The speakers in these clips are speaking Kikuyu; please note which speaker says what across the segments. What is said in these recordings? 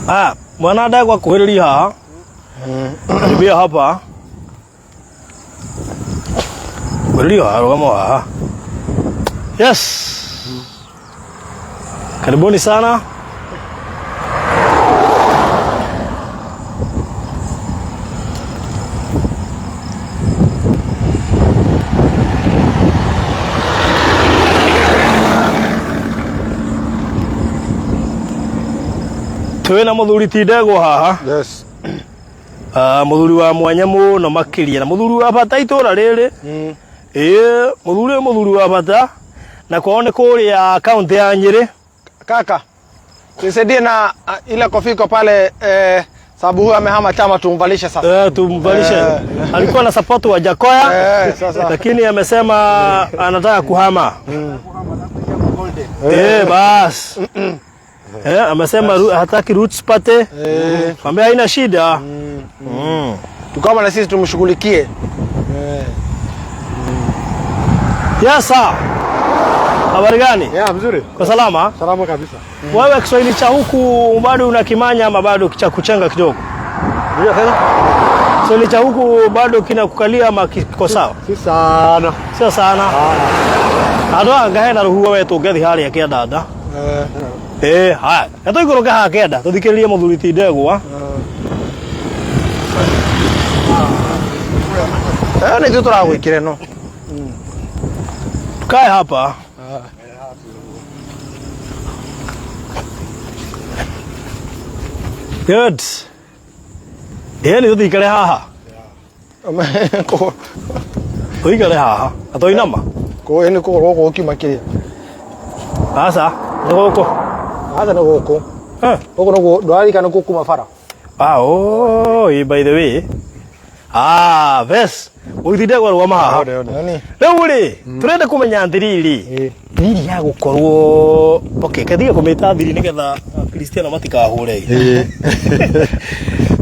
Speaker 1: Ah, mwana ndegwa kuhĩrĩria haha. Karibia hapa. Kuhĩrĩria haha, rũgama haha. Yes. Karibuni sana. Twĩna mũthuri ti ndegwa haha.
Speaker 2: Yes.
Speaker 1: Ah, mũthuri wa mwanya mũno makĩria na mũthuri wa bata itũra rĩrĩ. Ĩĩ, mũthuri ũyũ mũthuri wa bata na kwao nĩ kũrĩa kaunti ya Nyĩrĩ.
Speaker 2: Kaka, nisaidie na ile kofia iko pale sababu huyu amehama chama tumvalishe sasa.
Speaker 1: Eh, tumvalishe. Alikuwa na support wa Jakoya
Speaker 2: Eh, sasa.
Speaker 1: lakini amesema anataka kuhama. Eh, bas. Eh, amesema hataki Roots Party. Mwambie haina shida.
Speaker 2: Tukama na sisi tumshughulikie.
Speaker 1: Yes, sir. Habari gani?
Speaker 3: Yeah, mzuri.
Speaker 1: Kwa salama?
Speaker 3: Salama kabisa.
Speaker 1: Wewe Kiswahili cha huku bado unakimanya ama bado cha kuchenga kidogo?
Speaker 3: Ndio tena?
Speaker 1: Kiswahili cha huku bado kinakukalia ama kiko sawa?
Speaker 3: Si sana.
Speaker 1: Sio sana. Andũ aya ngahena rũhuho we tũngĩthiĩ harĩa kĩandanda. Eh, haya. Na tũikũrũke haha kĩanda tũthikĩrĩrie mũthuri ti ndegwa.
Speaker 2: Eh, nĩ ithuĩ tũragwĩkĩra ĩno.
Speaker 1: Tukae hapa. Good. Ĩĩ nĩ tũikare haha. Tũikare haha. Na tũinama.
Speaker 2: Kũ nĩ kũgũrũ gũkũ gũkiuma kĩrĩa.
Speaker 1: Aca, nĩ gũkũ.
Speaker 2: Aca nĩ gũkũ.
Speaker 1: Eh.
Speaker 2: Gũkũ nĩguo ndũrarika nĩ kuma bara.
Speaker 1: Ah, oh, eh, by the way. Ah, ves. Ũgĩtinde gwarũgama haha.
Speaker 2: Nani?
Speaker 1: Rĩu rĩ, tũrenda kũmenya atĩrĩrĩ, thiri ya gũkorwo okay, kathige kũmĩta thiri nĩgetha Akristiano matikahũre.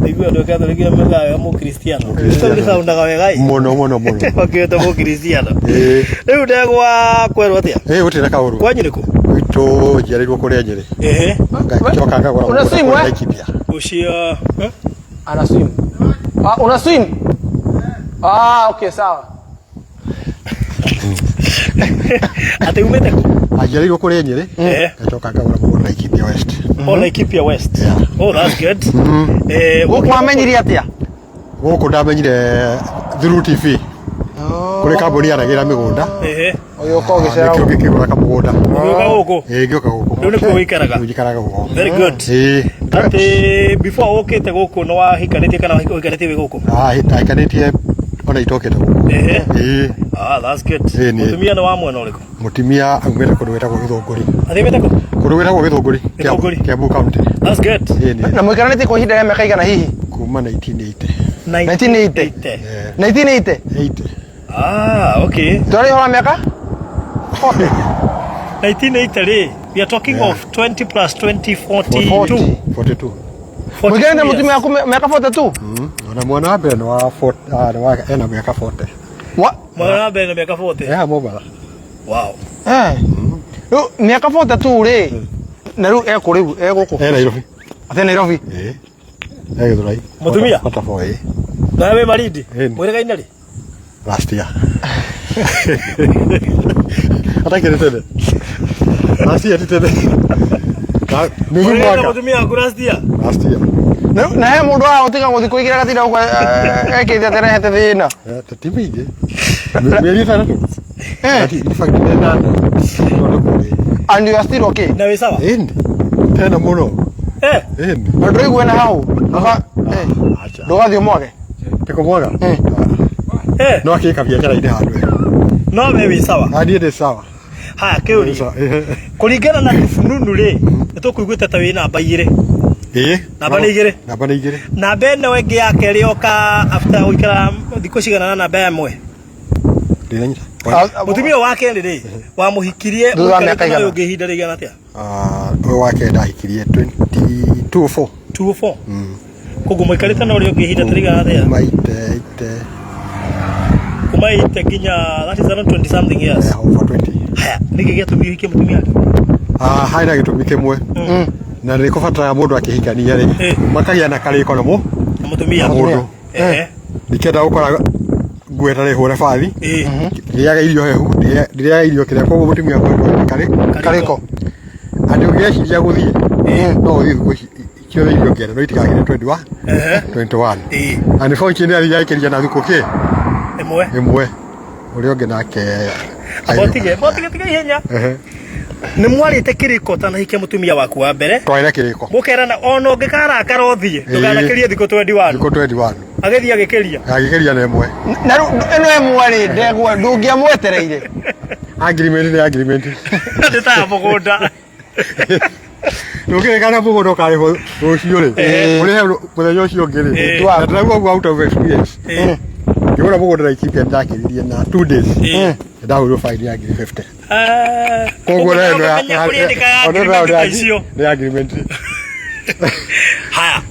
Speaker 1: Nĩguo andũ a Katholiki mekaga mũkristiano. Gĩcaundaga wega ĩ.
Speaker 3: Mũno mũno mũno.
Speaker 1: Makĩte mũkristiano.
Speaker 3: Ĩĩ.
Speaker 1: Rĩu ndegwa kwerwo atĩa?
Speaker 3: Ĩĩ gũtirĩ na kaũru.
Speaker 1: Kwanyu nĩ kũ?
Speaker 3: Gwitũ njiarĩirwo kũrĩa Nyĩrĩ.
Speaker 1: Ehe.
Speaker 3: Ngacoka ngagũra
Speaker 2: Una
Speaker 3: mũgũnda
Speaker 2: simu,
Speaker 3: kũrĩa
Speaker 2: eh?
Speaker 3: Laikipia.
Speaker 1: Ũcio eh?
Speaker 2: Ana swim. Ah, una swim? Ah, okay, sawa.
Speaker 1: Atĩ umĩte kũ?
Speaker 3: Njiarĩirwo kũrĩa Nyĩrĩ.
Speaker 1: Ehe.
Speaker 3: Ngacoka ngagũra mũgũnda Laikipia West.
Speaker 1: Oh, Laikipia West. Oh, that's good. Eh,
Speaker 2: Gũkũ wamenyire atĩa?
Speaker 3: Gũkũ ndamenyire through TV. Kũrĩ kambuni yaragĩra mĩgũnda.
Speaker 1: Ehe.
Speaker 2: Ũgĩũka ũgĩcera.
Speaker 3: Nĩkĩo ngĩkĩgũra kamũgũnda.
Speaker 1: Ũgĩũka gũkũ?
Speaker 3: Ĩĩ ngĩũka gũkũ.
Speaker 1: Rĩu nĩkuo ũikaraga?
Speaker 3: Rĩu njikaraga gũkũ.
Speaker 1: Very good.
Speaker 3: Ĩĩ.
Speaker 1: Atĩ before ũkĩte gũkũ nĩ wahikanĩtie kana ũhikanĩtie wĩ gũkũ?
Speaker 3: Ah, ndahikanĩtie ona itokĩte gũkũ.
Speaker 1: Ehe.
Speaker 3: Ĩĩ.
Speaker 1: Ah, that's good.
Speaker 3: Ĩĩ, nĩ.
Speaker 1: Mũtumia nĩ wa mwena ũrĩkũ?
Speaker 3: Mũtumia aumĩte kũndũ gwĩtagwo Gĩthũngũri.
Speaker 1: Athiĩte kũ?
Speaker 3: Kũndũ gwĩtagwo Gĩthũngũri.
Speaker 1: Gĩthũngũri.
Speaker 3: Kiambu County.
Speaker 1: That's good.
Speaker 3: Ĩĩ nĩ.
Speaker 2: Na mũikaranĩtie kwa ihinda rĩa mĩaka igana hihi?
Speaker 3: Kuma 1980.
Speaker 2: 1980. 1980.
Speaker 3: 80.
Speaker 1: Ah, okay.
Speaker 2: Tũrarĩ ũhoro wa mĩaka 40.
Speaker 1: 1980 rĩ, we are talking of 20 plus 20, 42.
Speaker 3: 42.
Speaker 1: 42
Speaker 2: Mũikarĩte
Speaker 1: years.
Speaker 2: mũtumia waku mĩaka 42?
Speaker 3: Ona mwana wa mbere nĩ wa 40, ah, nĩ wa ena mĩaka 40.
Speaker 2: Wa
Speaker 1: Mwana wa mbere na mĩaka 40.
Speaker 3: Yeah, mobile.
Speaker 1: Wow.
Speaker 2: Eh. Rĩu mĩaka 42 rĩ, na rĩu ekũ rĩu e gũkũ.
Speaker 3: Eh, Nairobi.
Speaker 2: Atĩ Nairobi.
Speaker 3: Eh. Eh, Gĩthũrai.
Speaker 1: Mũtumia?
Speaker 3: Quarter four, eh.
Speaker 1: Nawe wĩ Malindi?
Speaker 3: Ĩni.
Speaker 1: Mwĩrĩgaine rĩ?
Speaker 3: Last year. Atakĩrĩ tene. Last year ti tene. Nuthu
Speaker 1: Mwĩrĩgaine
Speaker 3: mwaka.
Speaker 1: mũtumia waku last year?
Speaker 3: Last year.
Speaker 2: Na he mũndũ wa gũtiga gũthiĩ kũigĩra gatinda gũkũ ekĩte atĩ arehete thĩna.
Speaker 3: Eh, ti mĩingĩ. Mĩeri ĩtandatũ. In fact, nĩ ĩnana. No nĩ kũrĩ.
Speaker 2: And you are still okay.
Speaker 1: Na wĩ sawa?
Speaker 3: Ĩni. Tena mũno.
Speaker 1: Eh.
Speaker 3: Ĩni.
Speaker 2: Na ndũraigua na hau.
Speaker 3: Acha.
Speaker 2: Ndũgathiĩ ũmwage.
Speaker 3: Tĩkũmwaga.
Speaker 1: Eh.
Speaker 3: No akĩka biacara-inĩ handũ.
Speaker 1: No we wĩ sawa.
Speaker 3: Ah, niĩ ndĩ sawa.
Speaker 1: Haya kĩũria.
Speaker 3: Sawa. Eh.
Speaker 1: Kũringana na fununu rĩ, nĩ tũkũiguĩte ta wĩ namba igĩrĩ.
Speaker 3: Ĩĩ.
Speaker 1: Namba nĩ igĩrĩ.
Speaker 3: Namba nĩ igĩrĩ.
Speaker 1: Namba ĩno ĩngĩ ya kerĩ yoka after gũikara thikũ cigana na namba ĩmwe.
Speaker 3: Ndĩranyita.
Speaker 1: Mũtumia wa kerĩ rĩ, wamũhikirie
Speaker 2: Thutha wa mĩaka
Speaker 1: mũikarĩte na
Speaker 2: igana?
Speaker 1: ũyũ ũngĩ ihinda rĩigana atĩa?
Speaker 3: Ah, ũyũ wa kerĩ ndahikirie 2204.
Speaker 1: 204. Koguo mũikarĩte na ũrĩa ũngĩ ihinda ta rĩigana atĩa?
Speaker 3: Kuma ite
Speaker 1: Kuma ite nginya that is around 20 something years.
Speaker 3: over 20.
Speaker 1: Haya, nĩkĩ gĩatũmire ũhikie mũtumia wake?
Speaker 3: Ah, harĩ na gĩtũmi kĩmwe. Na nĩ kũbataraga mũndũ akĩhikania rĩ, makagĩa na karĩko na mũ
Speaker 1: Na mũtumia.
Speaker 3: Mũndũ. Ndikenda gũkora nguo ĩtarĩ hũre bathi. Ndĩaga irio hehu, ndĩaga irio kĩrĩa, koguo mũtumia wakwa karĩ
Speaker 2: Karĩko.
Speaker 3: Andũ ũngĩgeciria gũthiĩ no ũthiĩ thikũ ici ciothe irio ngenda, no itigakĩre 21. 21. Unfortunately athiĩ agĩkĩria na thikũ kĩ
Speaker 1: Ĩmwe.
Speaker 3: Ĩmwe ũrĩa ũngĩ nake.
Speaker 1: Botige, botige, tiga ihenya. Nĩ mwarĩte kĩrĩko ũtanahikia mũtumia waku wa mbere?
Speaker 3: Twarĩ kĩrĩko.
Speaker 1: Mũkerana ona ũngĩkarakara ũthiĩ, ndũkanakĩrie thikũ 21.
Speaker 3: Thikũ 21.
Speaker 1: Agĩthiĩ agĩkĩria.
Speaker 3: Agĩkĩria na ĩmwe.
Speaker 2: Na rĩu ĩno ĩmwe rĩ, ndegwa ndũngĩamwetereire?
Speaker 3: Agreement nĩ agreement.
Speaker 1: Nĩ ta ya mũgũnda.
Speaker 3: Ndũngĩrĩkana mũgũnda ũkarĩhwo rũciũ rĩ, ũrĩhe mũthenya ũcio ũngĩ rĩ. Na ndĩrauga ũguo out of experience. Ngĩgũra mũgũnda Laikipia ndakĩririe na 2 days, ndahũrirwo fine ya 50,000. Koguo
Speaker 1: Ũguo ũkamenya kũrĩa ndĩka ya agreement ta icio.
Speaker 3: Nĩ agreement.
Speaker 1: Haya.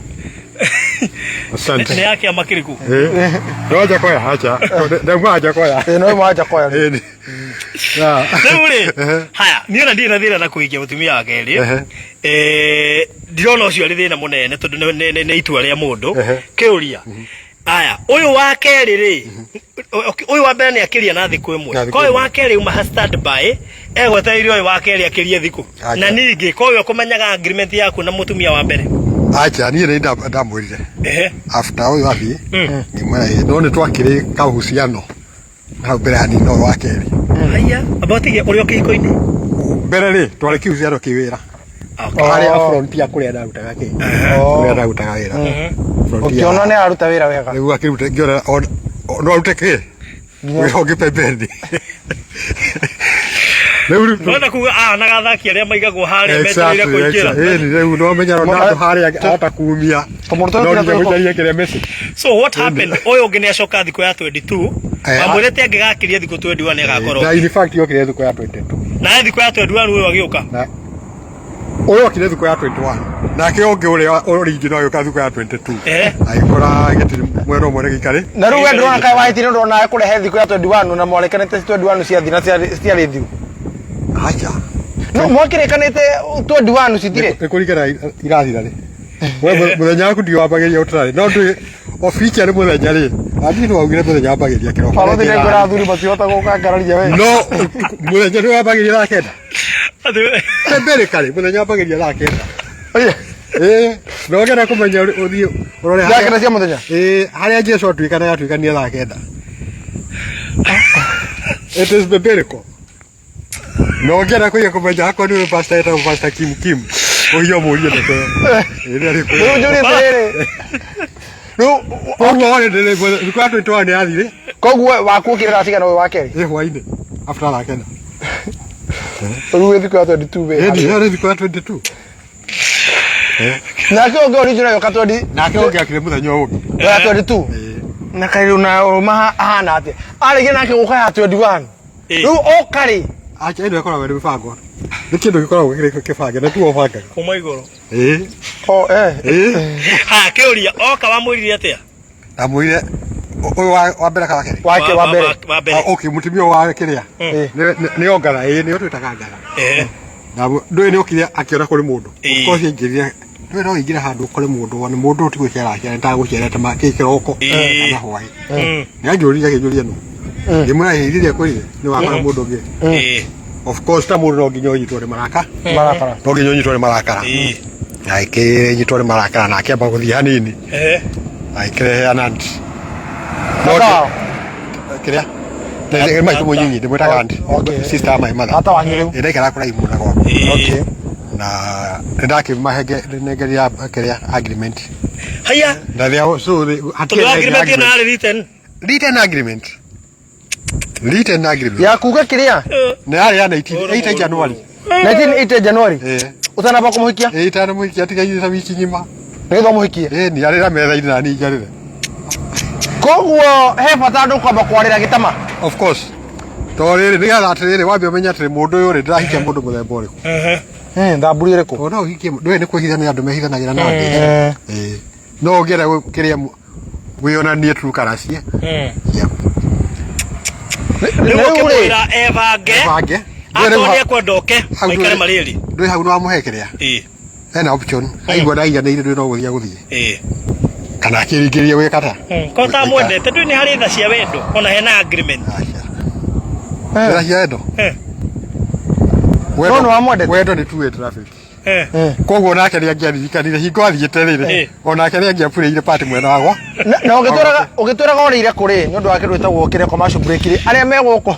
Speaker 3: Asante.
Speaker 1: Nĩ ya kĩama kĩrĩkũ?
Speaker 3: No Njakoya, acha ndauma Njakoya.
Speaker 2: Ĩĩ, no ĩmwe Njakoya.
Speaker 3: Ĩĩ.
Speaker 1: Rĩu rĩ, haya, niĩ ona ndirĩ na thĩna na kũhikia mũtumia wa kerĩ. Ndirona ũcio arĩ thĩna mũnene tondũ nĩ itua rĩa mũndũ. Kĩũria aya, ũyũ wa kerĩ rĩ, ũyũ wa mbere nĩ akĩria na thikũ ĩmwe.
Speaker 3: Na thikũ
Speaker 1: Ko ũyũ
Speaker 3: ĩmwe.
Speaker 1: wa kerĩ uma stand by egwetereire ũyũ wa kerĩ akĩrie thikũ?
Speaker 3: Acha.
Speaker 1: Na ningĩ ko ũyũ ũkũmenyaga agreement yaku na mũtumia wa mbere?
Speaker 3: Acha, niĩ nĩ ndamwĩrire after ũyũ athiĩ, ngĩmwĩra ĩĩ, no nĩ twakĩrĩ kaũhuciano hau mbere hanini no wa kerĩ.
Speaker 1: Haya, amba ũtige ũrĩa ũkĩhiko-inĩ.
Speaker 3: Mbere rĩ, twarĩ kĩhuciano kĩwĩra. Harĩa frontier kũrĩa ndarutaga kĩ, kũrĩa ndarutaga wĩra. Frontier.
Speaker 2: Ũkĩona nĩ aruta wĩra wega.
Speaker 3: Rĩu akĩruta, ngĩona no arute kĩ wĩra ũngĩ pembeni rĩu.
Speaker 1: Wenda kuga ahanaga athaki arĩa maigagwo harĩa metereire kũingĩra.
Speaker 3: Ĩni rĩu no menya Ronaldo harĩa ahota kumia.
Speaker 2: Kamũndũ
Speaker 3: no nginya mũicarie kĩrĩa Messi.
Speaker 1: So what happened? Ũyũ ũngĩ nĩ acoka thikũ ya 22.
Speaker 3: Eh.
Speaker 1: Wamwĩrĩte angĩgakĩria thikũ 21 nĩ agakorwo.
Speaker 3: Na in fact yokire thikũ ya 22.
Speaker 1: Na thikũ ya 21 ũyũ agĩũka.
Speaker 3: Na ũyũ okire thikũ ya 21, nake ũngĩ ũrĩa original agĩũka thikũ ya 22. Agĩkora gĩtirĩ mwena ũmwe nĩ gĩikarĩ.
Speaker 2: Na rĩu we ndũrona kaĩ wahĩtire ndũrona kũrehe thikũ ya 21 na mwarekanĩte 21 ciathi na citiarĩ thiru?
Speaker 3: Acha.
Speaker 2: No mwakĩrĩkanĩte 21 cithire.
Speaker 3: Nĩ kũringana irathira rĩ, we mũthenya waku ndio wambagĩria ũtarĩ no ndũĩ officially mũthenya rĩ andini nĩ waugire mũthenya wambagĩria kĩroko.
Speaker 2: Barothi nĩ ngora athuri matihota gũkangararia we.
Speaker 3: No mũthenya nĩ wambagĩria thaa 9. Mbere kare mũthenya wambagĩria thaa 9. Ĩĩ, no ngenda kũmenya ũthiĩ ũrore
Speaker 2: Thaa 9 cia mũthenya.
Speaker 3: Ĩĩ, harĩa Jesu atuĩkanaga atuĩkania thaa 9. It is biblical. No ngenda kũiga kũmenya akorwo nĩ pastor etagwo Pastor Kim Kim, ũhiĩ ũmũrie ndeto ĩyo. Ĩĩ, nĩ arĩ
Speaker 2: Rĩu njũrie atĩrĩrĩ, rĩu
Speaker 3: koguo wone thikũ ya 21 nĩ yathire.
Speaker 2: Koguo waku ũkire thaa cigana ũyũ wa kerĩ?
Speaker 3: Ĩ, hwainĩ after thaa 9.
Speaker 2: Rĩu wĩ thikũ ya 22 wĩ
Speaker 3: Ĩĩ,
Speaker 2: harĩa.
Speaker 3: nĩ thikũ ya 22.
Speaker 2: Nake ũngĩ original yoka 20.
Speaker 3: Nake ũngĩ akire mũthenya ũyũ ũngĩ.
Speaker 2: Ya 22. Na kaĩ rĩu na ũrũma ahana atĩa arĩkia nake gũka ya 21? Rĩu oka rĩ?
Speaker 3: Acha, ĩno ĩkoragwo ĩrĩ mĩbango, nĩ kĩndũ gĩkoragwo gĩkĩrĩ kĩbange na tuo ũbangaga.
Speaker 1: Kuma igũrũ.
Speaker 3: Ĩĩ.
Speaker 2: O eh.
Speaker 3: Ĩĩ.
Speaker 1: Haya, kĩũria, oka wamwĩrire atĩa?
Speaker 3: Ndamwĩrire ũyũ wa mbere kana wa kerĩ?
Speaker 2: Wake wa mbere.
Speaker 1: Wa mbere.
Speaker 3: Ah, okay, mũtumia wa kĩrĩa. Nĩ ngatha, ĩĩ, nĩyo twĩtaga ngatha. Ndũĩ nĩ okire akĩona kũrĩ mũndũ. Of course aingĩrire, ndũĩ no ũingĩre handũ ũkore mũndũ, wone mũndũ ti gũcera acera, nĩ ta gũcerete kĩroko kana hwaĩ. Nĩ anjũririe, akĩnjũria nũ. Ngĩmwĩra ĩĩ, rĩrĩa kwĩrire nĩ wakora mũndũ ũngĩ. Of course ta mũndũ no nginya ũnyitwo nĩ maraka.
Speaker 2: Marakara.
Speaker 3: No nginya ũnyitwo nĩ marakara. Na akĩnyitwo nĩ marakara na akĩamba gũthiĩ hanini. Agĩkĩrehe an aunt. No
Speaker 2: Tata wao?
Speaker 3: Kĩrĩa? Nĩ maitũ mũnyinyi, ndĩmwĩtaga aunt. Sister my mother.
Speaker 2: Tata wanyu rĩu?
Speaker 3: Ĩ, ndaikaraga kũraihu mũno gwakwa. Na nĩ ndakĩmahengeria kĩrĩa agreement.
Speaker 1: Haya.
Speaker 3: Na they so they
Speaker 1: Tondũ agreement ĩno yarĩ written.
Speaker 3: Written agreement. Written agreement.
Speaker 2: Ya kuga kĩrĩa?
Speaker 3: Nĩ yarĩ ya 1980 January.
Speaker 2: 1980 January.
Speaker 3: Ĩĩ.
Speaker 2: Ũtanamba kũmũhikia?
Speaker 3: Ĩĩ, itanamũhikia tigaire ta wiki ng'ima.
Speaker 2: Nĩgetha ũmũhikie?
Speaker 3: Ĩĩ, nĩ arĩra metha-inĩ na niĩ njarĩre.
Speaker 2: Koguo he bata andũ kwamba kwarĩra gĩtama.
Speaker 3: Of course. To rĩrĩ nĩgetha atĩrĩrĩ wambe ũmenye atĩrĩ mũndũ ũyũ rĩ, ndĩrahikia mũndũ mũthemba ũrĩkũ.
Speaker 2: Thamburi ĩrĩkũ?
Speaker 3: To no ũhikie ndũĩ nĩ kwĩhitha nĩ andũ mehithanagĩra na andũ. Ĩĩ. No ũngĩenda kĩrĩa wĩonanie true colours ciaku.
Speaker 1: Rĩu ũkĩmwĩra ebange.
Speaker 3: Ebange.
Speaker 1: Akorwo nĩ ekwenda oke
Speaker 3: Hau
Speaker 1: maikare
Speaker 3: ndũĩ-
Speaker 1: marĩ erĩ.
Speaker 3: Ndũĩ hau nĩ wamũhe kĩrĩa?
Speaker 1: Ĩĩ.
Speaker 3: Ena option aigua ndaiganĩire, ndũĩ no gũthiĩ agũthiĩ kana akĩringĩrĩrie gwĩka ta
Speaker 1: Ko ta mwendete, ndũĩ nĩ harĩ tha cia wendo, ona hena agreement.
Speaker 3: Aca. Tha cia wendo.
Speaker 2: No nĩ wamwendete?
Speaker 3: Wendo nĩ two way traffic. Koguo nake nĩ angĩaririkanire hingo athiĩte rĩrĩ, onake nĩ angĩapurĩire part mwena wakwa.
Speaker 2: Na ũgĩtwĩraga ũrĩire kũrĩ nĩ ũndũ wa kĩndũ gĩtagwo kĩrĩa commercial break rĩ, arĩa me gũkũ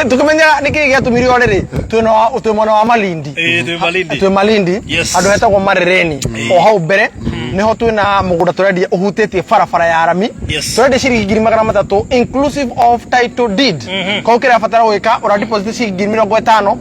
Speaker 2: tukĩmenya nĩkĩ gĩatũmire ore rĩ, twĩ mwena wa Malindi.
Speaker 1: Ĩĩ, twĩ Malindi.
Speaker 2: Twĩ Malindi. Handũ hetagwo Marereni, o hau mbere niho twĩna mũgũnda tũrendia ũhutĩtie barabara ya rami. Tũrendia ciringi 300,000 inclusive of title deed. Koguo kĩrĩa batara gwĩka, ũra deposit ciringi 50,000.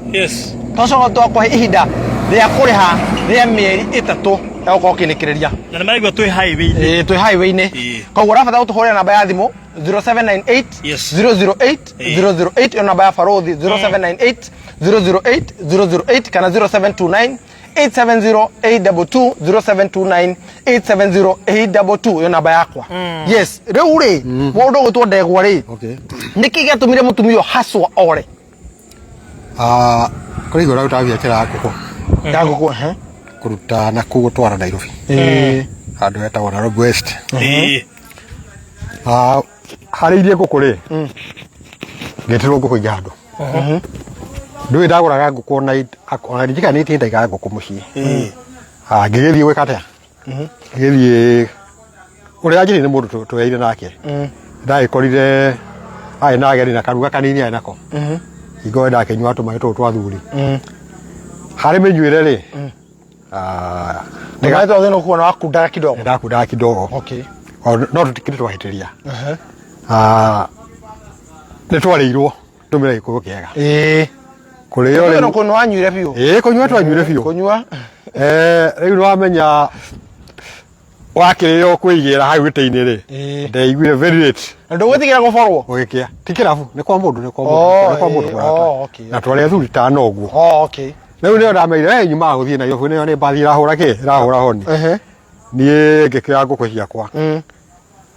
Speaker 2: Twacoka twakũhe ihinda rĩa kũrĩha rĩa mĩeri 3 ya gũkorwo ũkĩnĩkĩrĩria.
Speaker 1: Na nĩ maraigua twĩ highway-inĩ.
Speaker 2: Ĩĩ, twĩ highway-inĩ. Koguo ũrabatara gũtũhũrĩra namba ya thimũ 0798 008 008, ĩyo namba ya barothi, 0798 008 008, kana 0729 870 822, 0729 870 822, ĩyo namba yakwa. Yes, rĩu rĩ, mũndũ ũgwĩtwo Ndegwa rĩ, nĩkĩ gĩatũmire mũtumia ũyũ haswa ore?
Speaker 3: Ah, kũrĩ igũrũ ũraruta biacara ya ngũkũ.
Speaker 2: Ya ngũkũ, ehe.
Speaker 3: Kũruta na kũu gũtwara Nairobi, handũ hetagwo Nairobi West. Ah, harĩ irie ngũkũ rĩ, ngĩtĩrwo ngũkũ ingĩ handũ ndũĩ ndagũraga ngũkũ ona ndirikana nĩ ndaigaga ngũkũ mũciĩ. Ah, ngĩgĩthiĩ gwĩka atĩa, ngĩgĩthiĩ ũrĩa anjĩrire nĩ mũndũ tweire nake, ndagĩkorire arĩ na ageni na karuga kanini arĩ nako, hingo ndakĩnyua tũmaĩ tũtũ twa thuri harĩ mĩnyuĩre rĩ. Ah,
Speaker 2: Tũmaĩ twa thĩna ũkuona wakundaga kidogo.
Speaker 3: Ndakundaga kidogo. O, no tũtikĩrĩ twahĩtĩria. Ah, nĩ twarĩirwo tũmĩra gĩkũyũ kĩega. Kũrĩo
Speaker 2: Rĩu
Speaker 3: rĩu
Speaker 2: kũnyua wanyuire biũ.
Speaker 3: Ĩĩ, kũnyua twanyuire biũ.
Speaker 2: Kũnyua.
Speaker 3: Eh, rĩu nĩwamenya wakĩrĩo kwĩigĩra hau gĩtĩ-inĩ rĩ, ndeiguire very late.
Speaker 2: Na ndũgwĩtigĩra gũborwo?
Speaker 3: Gũgĩkĩa ti kĩrabu, nĩ kwa mũndũ, nĩ kwa mũndũ, nĩ kwa mũndũ mũrata. Na twarĩ athuri tano ũguo. Rĩu nĩyo ndameire, "Hey, nyumaga gũthiĩ Nairobi, nĩyo nĩ mbathi ĩrahũra kĩ ĩrahũra honi." Niĩ ngĩkĩoya ngũkũ ciakwa,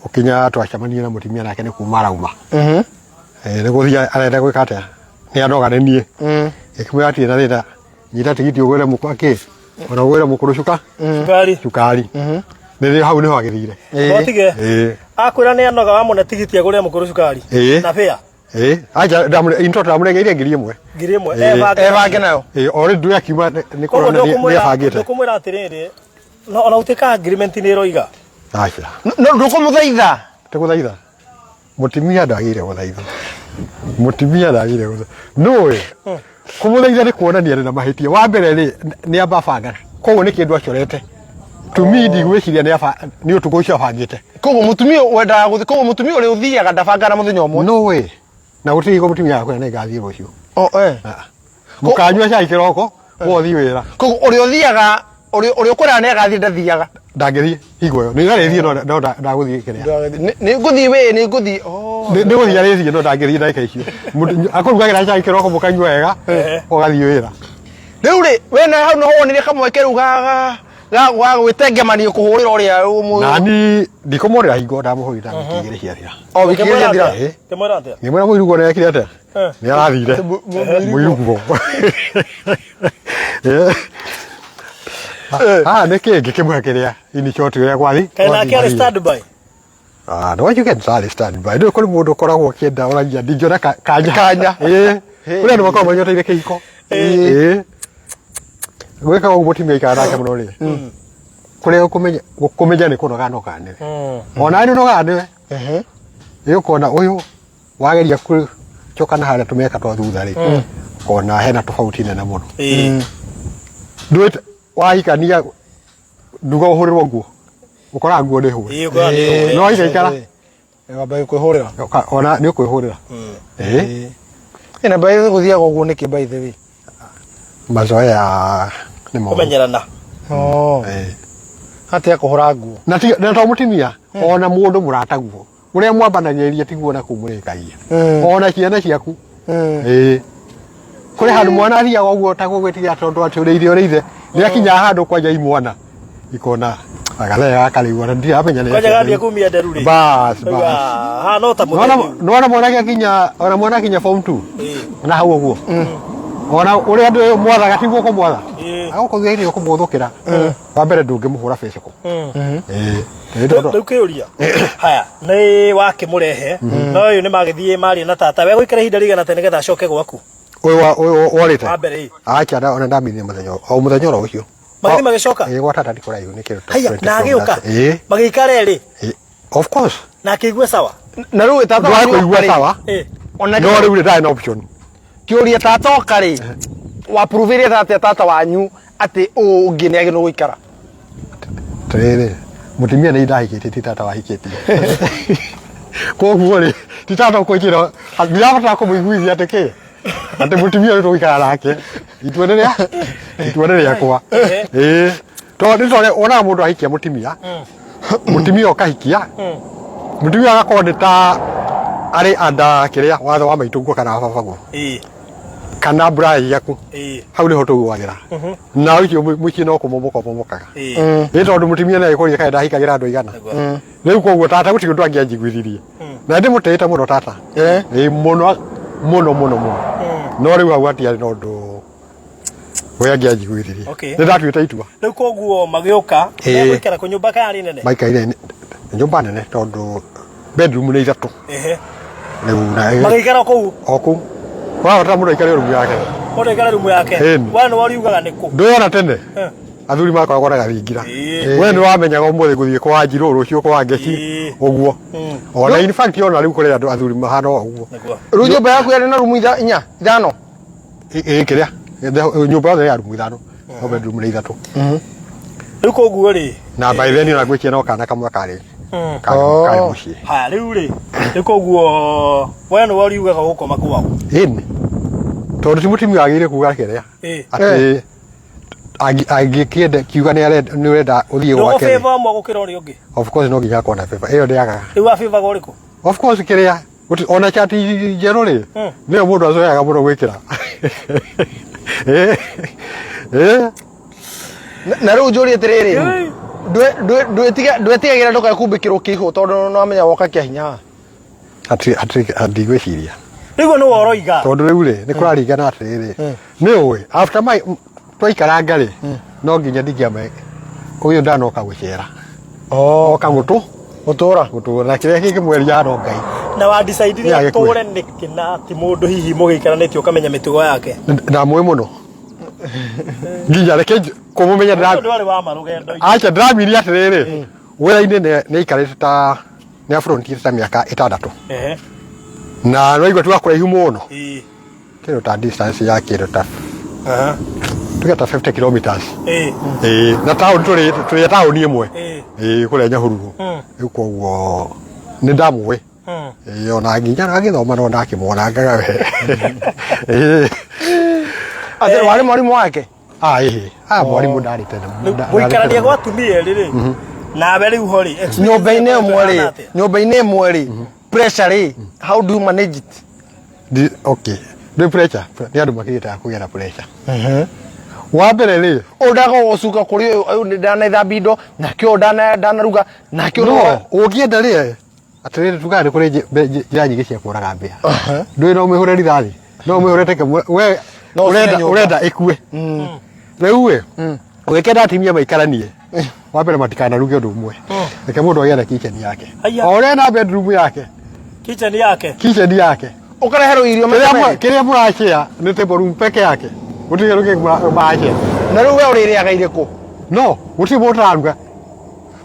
Speaker 3: ũkinya twacemania na mũtumia nake nĩ kuma arauma. Eh, nĩ gũthiĩ arenda gwĩka atĩa, nĩ anoga nĩ niĩ. Ngĩkĩmwĩra atirĩ na thĩna, nyita tigiti ũgũre mũkũ akĩ ona ũgũre mũkũrũ cuka
Speaker 1: Cukari.
Speaker 3: Cukari. Nĩ hau nĩho agĩthire.
Speaker 1: Watige.
Speaker 3: Ĩĩ.
Speaker 1: Akwĩra nĩ anoga, wamũne tigiti agũre mũkũrũ cukari.
Speaker 3: Ĩĩ.
Speaker 1: Na fare.
Speaker 3: Ĩĩ, acha ndamũre into ndamũrengeire 1000.
Speaker 1: 1000.
Speaker 3: Ĩĩ.
Speaker 1: Ebange.
Speaker 2: Ebange nayo.
Speaker 3: Ĩĩ, already ndũĩ akiuma nĩ
Speaker 1: Koguo
Speaker 3: kũrona nĩ ebangĩte.
Speaker 1: ndũkũmwĩra atĩrĩrĩ, no ona gũtuĩka agreement nĩ ĩroiga.
Speaker 3: Acha.
Speaker 2: No ndũkũmũthaitha?
Speaker 3: Tũgũthaitha. Mũtumia ndagĩrĩire gũthaitha. Mũtumia ndagĩrĩire gũthaitha. Nũĩ kũmũthaitha nĩ kuonania arĩ na mahĩtia. Wa mbere rĩ, nĩ amba abanga, koguo nĩ kĩndũ acorete. To me, ndigwĩciria nĩ ũtukũ ũcio abangĩte.
Speaker 2: Koguo mũtumia wendaga gũthiĩ, koguo mũtumia ũrĩa ũthiaga ndabangaga na mũthenya ũmwe?
Speaker 3: No way. Na gũtirĩ hingo mũtumia akwĩra nĩ ngathiĩ rũciũ.
Speaker 2: Oh, eh.
Speaker 3: Mũkanyua cai kĩroko, wothiĩ wĩra.
Speaker 2: Koguo ũrĩa ũthiaga, ũrĩa ũkwĩraga nĩ agathiĩ ndathiaga?
Speaker 3: Ndangĩthiĩ hingo ĩyo. Nĩ arĩthiĩ, no ndagũthiĩ kĩrĩa.
Speaker 2: Nĩ ngũthiĩ wĩ, nĩ ngũthiĩ. Oh.
Speaker 3: Nĩ gũthiĩ arĩthiĩ, no ndangĩthiĩ ndagĩka icio. Akũrugagĩra cai kĩroko, mũkanyua wega, ũgathiĩ wĩra.
Speaker 2: Rĩu rĩ, we na hau noho wonire kamweke rĩu ga gwĩtengemania kũhũrĩra ũrĩa
Speaker 3: Nani ndikũmũrĩra hingo ndamũhũrire wiki 2 ciathira.
Speaker 2: O wiki 2 ciathira.
Speaker 3: Ĩĩ.
Speaker 1: Ngĩmwĩra atĩa?
Speaker 3: Ngĩmwĩra mũiruguo nĩ ekire atĩa? Nĩ arathire. Mũiruguo. Ah, nĩ kĩ ngĩkĩmũhe kĩrĩa in short ũrĩa gwathi.
Speaker 1: Kaĩ nake arĩ standby?
Speaker 3: Ah, no you can try stand by. Ndũĩ kũrĩ mũndũ ũkoragwo ũkĩenda ũragia ndingĩona kanya.
Speaker 2: Kanya.
Speaker 3: Ĩĩ. Kũrĩ andũ makoragwo manyoteire kĩhiko. Ĩĩ. Gwĩka ũguo mũtumia aikara nake mũno rĩ. Kũrĩa ũkũmenya nĩ kũnoga noga nĩwe. Ona nĩ ũnogaga nĩwe. Ĩ ũkona ũyũ wageria kũcoka na harĩa tũmĩaka twa thutha rĩ, ũkona hena tofauti nene mũno. Ndũĩ wahikania nduga ũhũrĩrwo nguo, ũkoraga nguo nĩ hũre.
Speaker 1: Ĩĩ, ũkoraga nĩ hũre.
Speaker 3: No ikaikara.
Speaker 2: Wamba kwĩhũrĩra.
Speaker 3: Ona nĩ ũkwĩhũrĩra. Ĩĩ.
Speaker 2: Ĩna by the way gũthiaga ũguo nĩkĩ, by the way?
Speaker 3: Mazoea nĩ moru.
Speaker 1: Kũmenyerana.
Speaker 2: Oh.
Speaker 3: Ĩĩ.
Speaker 2: Atĩa kũhũra nguo?
Speaker 3: Na ti na to mũtumia, ona mũndũ mũrataguo ũrĩa mwambanagĩrĩria tiguo na kũu mũrĩkagia, ona ciana ciaku. Ĩĩ, kũrĩ handũ mwana athiaga ũguo ta gũgwĩtigĩra tondũ atĩ ũrĩire ũrĩithe nĩ akinya handũ kwanja imwana ikona agathee gaka rĩu ona ndiramenya nĩ
Speaker 1: Kwanja
Speaker 3: atĩa
Speaker 1: gambia
Speaker 3: rĩu.
Speaker 1: kumia nderu rĩ.
Speaker 3: Bas, bas.
Speaker 1: Ha no ta
Speaker 3: Nĩwona
Speaker 1: mũthenya.
Speaker 3: Nĩwona mwana akinya, ona mwana akinya form 2 na hau ũguo. Ona ũrĩa andũ mwathaga tiguo kũmwatha.
Speaker 1: Ĩĩ.
Speaker 3: Agũkũ thutha-inĩ ũkũmũthũkĩra. Wa mbere ndũngĩmũhũra physical. Ĩĩ. Ĩĩ, tondũ-
Speaker 1: Rĩu kĩũria haya nĩ wakĩmũrehe no ũyũ nĩ magĩthiĩ maria na tata we gũikara ihinda rĩigana atĩa nĩgetha acoke gwaku?
Speaker 3: Ũyũ ũyũ worĩte.
Speaker 1: Wa mbere ĩ.
Speaker 3: Acha ona ndamirie mũthenya o mũthenya oro ũcio.
Speaker 1: Magĩthiĩ magĩcoka?
Speaker 3: Ĩĩ, gwa tata ti kũraihu nĩ kĩndũ ta
Speaker 1: Haya,
Speaker 3: 20
Speaker 1: na agĩũka?
Speaker 3: kilometers. Ĩĩ.
Speaker 1: Magĩikara erĩ?
Speaker 3: Ĩĩ, of course.
Speaker 1: Na akĩigua sawa?
Speaker 2: Na rĩu tata
Speaker 3: Ndwae
Speaker 2: wanyu
Speaker 3: kũigua
Speaker 2: oka rĩ,
Speaker 3: sawa.
Speaker 2: Ona
Speaker 3: No rĩu rĩ ndarĩ na option.
Speaker 2: Kĩũria tata oka rĩ, wapruvire atĩa tata wanyu atĩ ũũ ũngĩ nĩ agĩrĩirwo gũikara?
Speaker 3: Atĩrĩrĩ, mũtumia nĩ ndahikĩtie ti tata wahikĩtie. Koguo rĩ, ti tata ũkũnjĩra, ndirabatara kũmũiguithia atĩ kĩ? Atĩ mũtumia ũyũ tũgũikara nake. Itua nĩ rĩa itua nĩ rĩakwa. Ĩĩ. Tondũ nĩ tondũ wonaga mũndũ ahikia mũtumia, mũtumia ũkahikia, mũtumia agakorwo nĩ ta arĩ anda kĩrĩa watho wa maitũguo kana wa babaguo kana mbura yaku. Hau nĩho tũgũagĩra. Na ũcio mũciĩ no kũmomoka ũmomokaga. Ĩ tondũ mũtumia nĩ agĩkũria kana ndahikagĩra andũ aigana. Rĩu koguo tata gũtirĩ ũndũ angĩanjiguithirie. Na ndĩmũtĩĩte mũno tata. Ĩ mũno mũno mũno mũno. No rĩu hau hatiarĩ na ũndũ we angĩanjiguithirie. Nĩ ndatuĩte itua.
Speaker 1: Rĩu koguo magĩũka, megũikara kũ nyũmba kana yarĩ nene?
Speaker 3: Maikaire nĩ nyũmba nene tondũ bedroom nĩ ithatũ. Rĩu na
Speaker 1: Magĩikara kũu?
Speaker 3: O kũu. Wahota mũndũ aikare rumu yake.
Speaker 1: Mũndũ aikare rumu yake.
Speaker 3: Ĩni.
Speaker 1: We nĩ wariugaga nĩ kũ?
Speaker 3: Ndũyona tene. Athuri makoragwo na gathingira. We nĩ wamenyaga ũmũthĩ gũthiĩ kwa Njirũ, rũciũ kwa Ngeci, ũguo. Ona in fact ona rĩu kũrĩ andũ athuri mahana o ũguo.
Speaker 2: Rĩu nyũmba yaku yarĩ na rumu inya ithano?
Speaker 3: Ĩ kĩrĩa nyũmba yothe ya rumu ithano, no bedroom nĩ ithatũ.
Speaker 1: Rĩu koguo rĩ,
Speaker 3: Na by then ona ngwĩciria no kana kamwe karĩ karĩ mũciĩ.
Speaker 1: Haya rĩu rĩ, rĩu koguo we nĩ wariugaga gũkoma kwao?
Speaker 3: Ĩni. Tondũ ti mũtumia wagĩrĩire kuga kĩrĩa. Atĩ angĩkĩenda kiuga nĩ arenda nĩ ũrenda ũthiĩ gwake.
Speaker 1: Ndũgũ favor ũmwe gũkĩra ũrĩa ũngĩ?
Speaker 3: Of course no nginya akorwo na favor. Ĩyo ndĩagaga.
Speaker 1: Rĩu wa favor ũrĩkũ?
Speaker 3: Of course kĩrĩa ona chati njerũ rĩ nĩyo mũndũ acoyaga mũno gwĩkĩra.
Speaker 2: Na rĩu njũrie atĩrĩrĩ, ndwetigagĩra ndũkae kumbĩkĩrwo kĩihũ tondũ nĩwamenya woka kĩa hinya?
Speaker 3: Hatirĩ ndigwĩciria.
Speaker 1: Rĩu nĩwe ũroiga.
Speaker 3: Tondũ rĩu rĩ nĩ kũraringana atĩrĩrĩ, nĩ ũĩ after my twaikaranga rĩ no nginya ndingĩame ũyũ ndanoka gũcera. Oka gũtũ
Speaker 2: gũtũra
Speaker 3: gũtũra na kĩrĩa kĩngĩmweria no Ngai.
Speaker 1: Na wa decide
Speaker 3: Nĩ agĩkue.
Speaker 1: atũre nĩkĩ na ti mũndũ hihi mũgĩikaranĩtie ũkamenya mĩtugo yake?
Speaker 3: Ndamũĩ mũno nginya reke kũmũmenya
Speaker 1: Ũcio ndwarĩ wa ma rũgendo-inĩ.
Speaker 3: Acha ndĩramiria atĩrĩrĩ, wĩra-inĩ nĩ aikarĩte ta nĩ afrontire ta mĩaka 6. Na nĩwaigua tiwa kũraihu mũno. Kĩndũ ta distance ya kĩndũ ta tuge ta 50 kilometers. Ĩĩ, na taũni tũrĩ tũrĩ taũni ĩmwe. Ĩĩ, kũrĩa Nyahururu. Rĩu koguo nĩ ndamũĩ. Ĩĩ, ona nginya agĩthoma no ndakĩmuonangaga we. Ĩĩ.
Speaker 2: Atĩ warĩ mwarimũ wake?
Speaker 3: Ah, ĩhĩ. Ah, mwarimũ ndarĩ tene.
Speaker 1: Gũikarania gwa atumia erĩ rĩ, nawe rĩu ho rĩ, experience
Speaker 2: Nyũmba-inĩ
Speaker 1: yaku
Speaker 2: ĩmwe rĩ,
Speaker 1: ĩhana atĩa?
Speaker 2: nyũmba-inĩ ĩmwe rĩ, pressure rĩ, how do you manage it?
Speaker 3: Okay. Nĩ pressure. Nĩ andũ makĩrĩte a kũgĩa na pressure. Wa mbere rĩ,
Speaker 2: Ũyũ ndagũgũcuka kũrĩ ũyũ, ũyũ ndanathambia indo, nake ũyũ ndanaruga, nake ũyũ
Speaker 3: No, ũngĩenda rĩ, atĩrĩrĩ tugaga nĩ kũrĩ njĩra nyingĩ cia kũraga mbĩa. Ndũĩ no ũmĩhũre rithathi, no ũmĩhũre teke we
Speaker 2: No ũcine nyũmba.
Speaker 3: ũrenda ĩkue. Rĩu ĩ, ũgĩkenda atumia maikaranie, wa mbere matikanaruge ũndũ ũmwe. Reke mũndũ agĩe na kitchen yake.
Speaker 1: Aya.
Speaker 3: O ũrĩa na bedroom yake,
Speaker 1: Kitchen yake.
Speaker 3: kitchen yake.
Speaker 2: Ũkareherwo irio
Speaker 3: Kĩrĩa
Speaker 2: maita merĩ.
Speaker 3: Kĩrĩa mũrashare nĩ table room peke yake. Gũtirĩ kĩndũ kĩngĩ marashare.
Speaker 2: Na rĩu we ũrĩrĩaga irĩkũ?
Speaker 3: No, gũtirĩ mũndũ ũtararuga.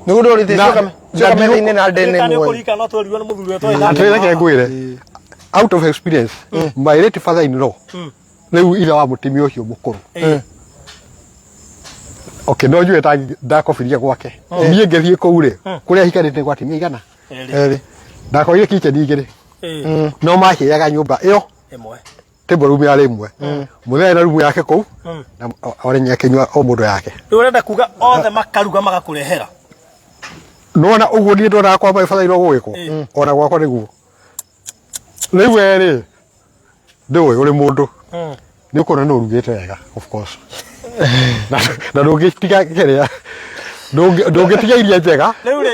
Speaker 2: Nĩguo ndũrĩte
Speaker 3: Na
Speaker 2: cioka metha-inĩ na ndene
Speaker 1: Ririkana
Speaker 2: ĩmwe.
Speaker 1: ũkũririkana no twerirwo nĩ mũthuri ũrĩa twarĩ nake.
Speaker 3: Atĩrĩ reke ngwĩre, out of experience, my late father in law, rĩu ithe wa mũtumia ũcio mũkũrũ. Okay, no njũĩ ta ndakobirie gwake. Niĩ ngĩthiĩ kũu rĩ, kũrĩa hikanĩte gwa atumia igana?
Speaker 1: Erĩ.
Speaker 3: Erĩ. Ndakorire kitchen igĩrĩ. No maciaga nyũmba ĩyo.
Speaker 1: Ĩmwe.
Speaker 3: Table room yarĩ ĩmwe. Mũthee na rumu yake kũu, na orenya akĩnyua o mũndũ yake.
Speaker 1: Rĩu ũrenda kuga othe makaruga magakũrehera?
Speaker 3: Nona ũguo niĩ ndonaga kwa my father in law gũgĩkwo, ona gwakwa nĩguo. Rĩu we rĩ, ndũĩ ũrĩ mũndũ. Nĩ ũkuona nĩ ũrugĩte wega, of course. Na ndũngĩtiga kĩrĩa. Ndũngĩtiga iria njega.
Speaker 1: Rĩu rĩ,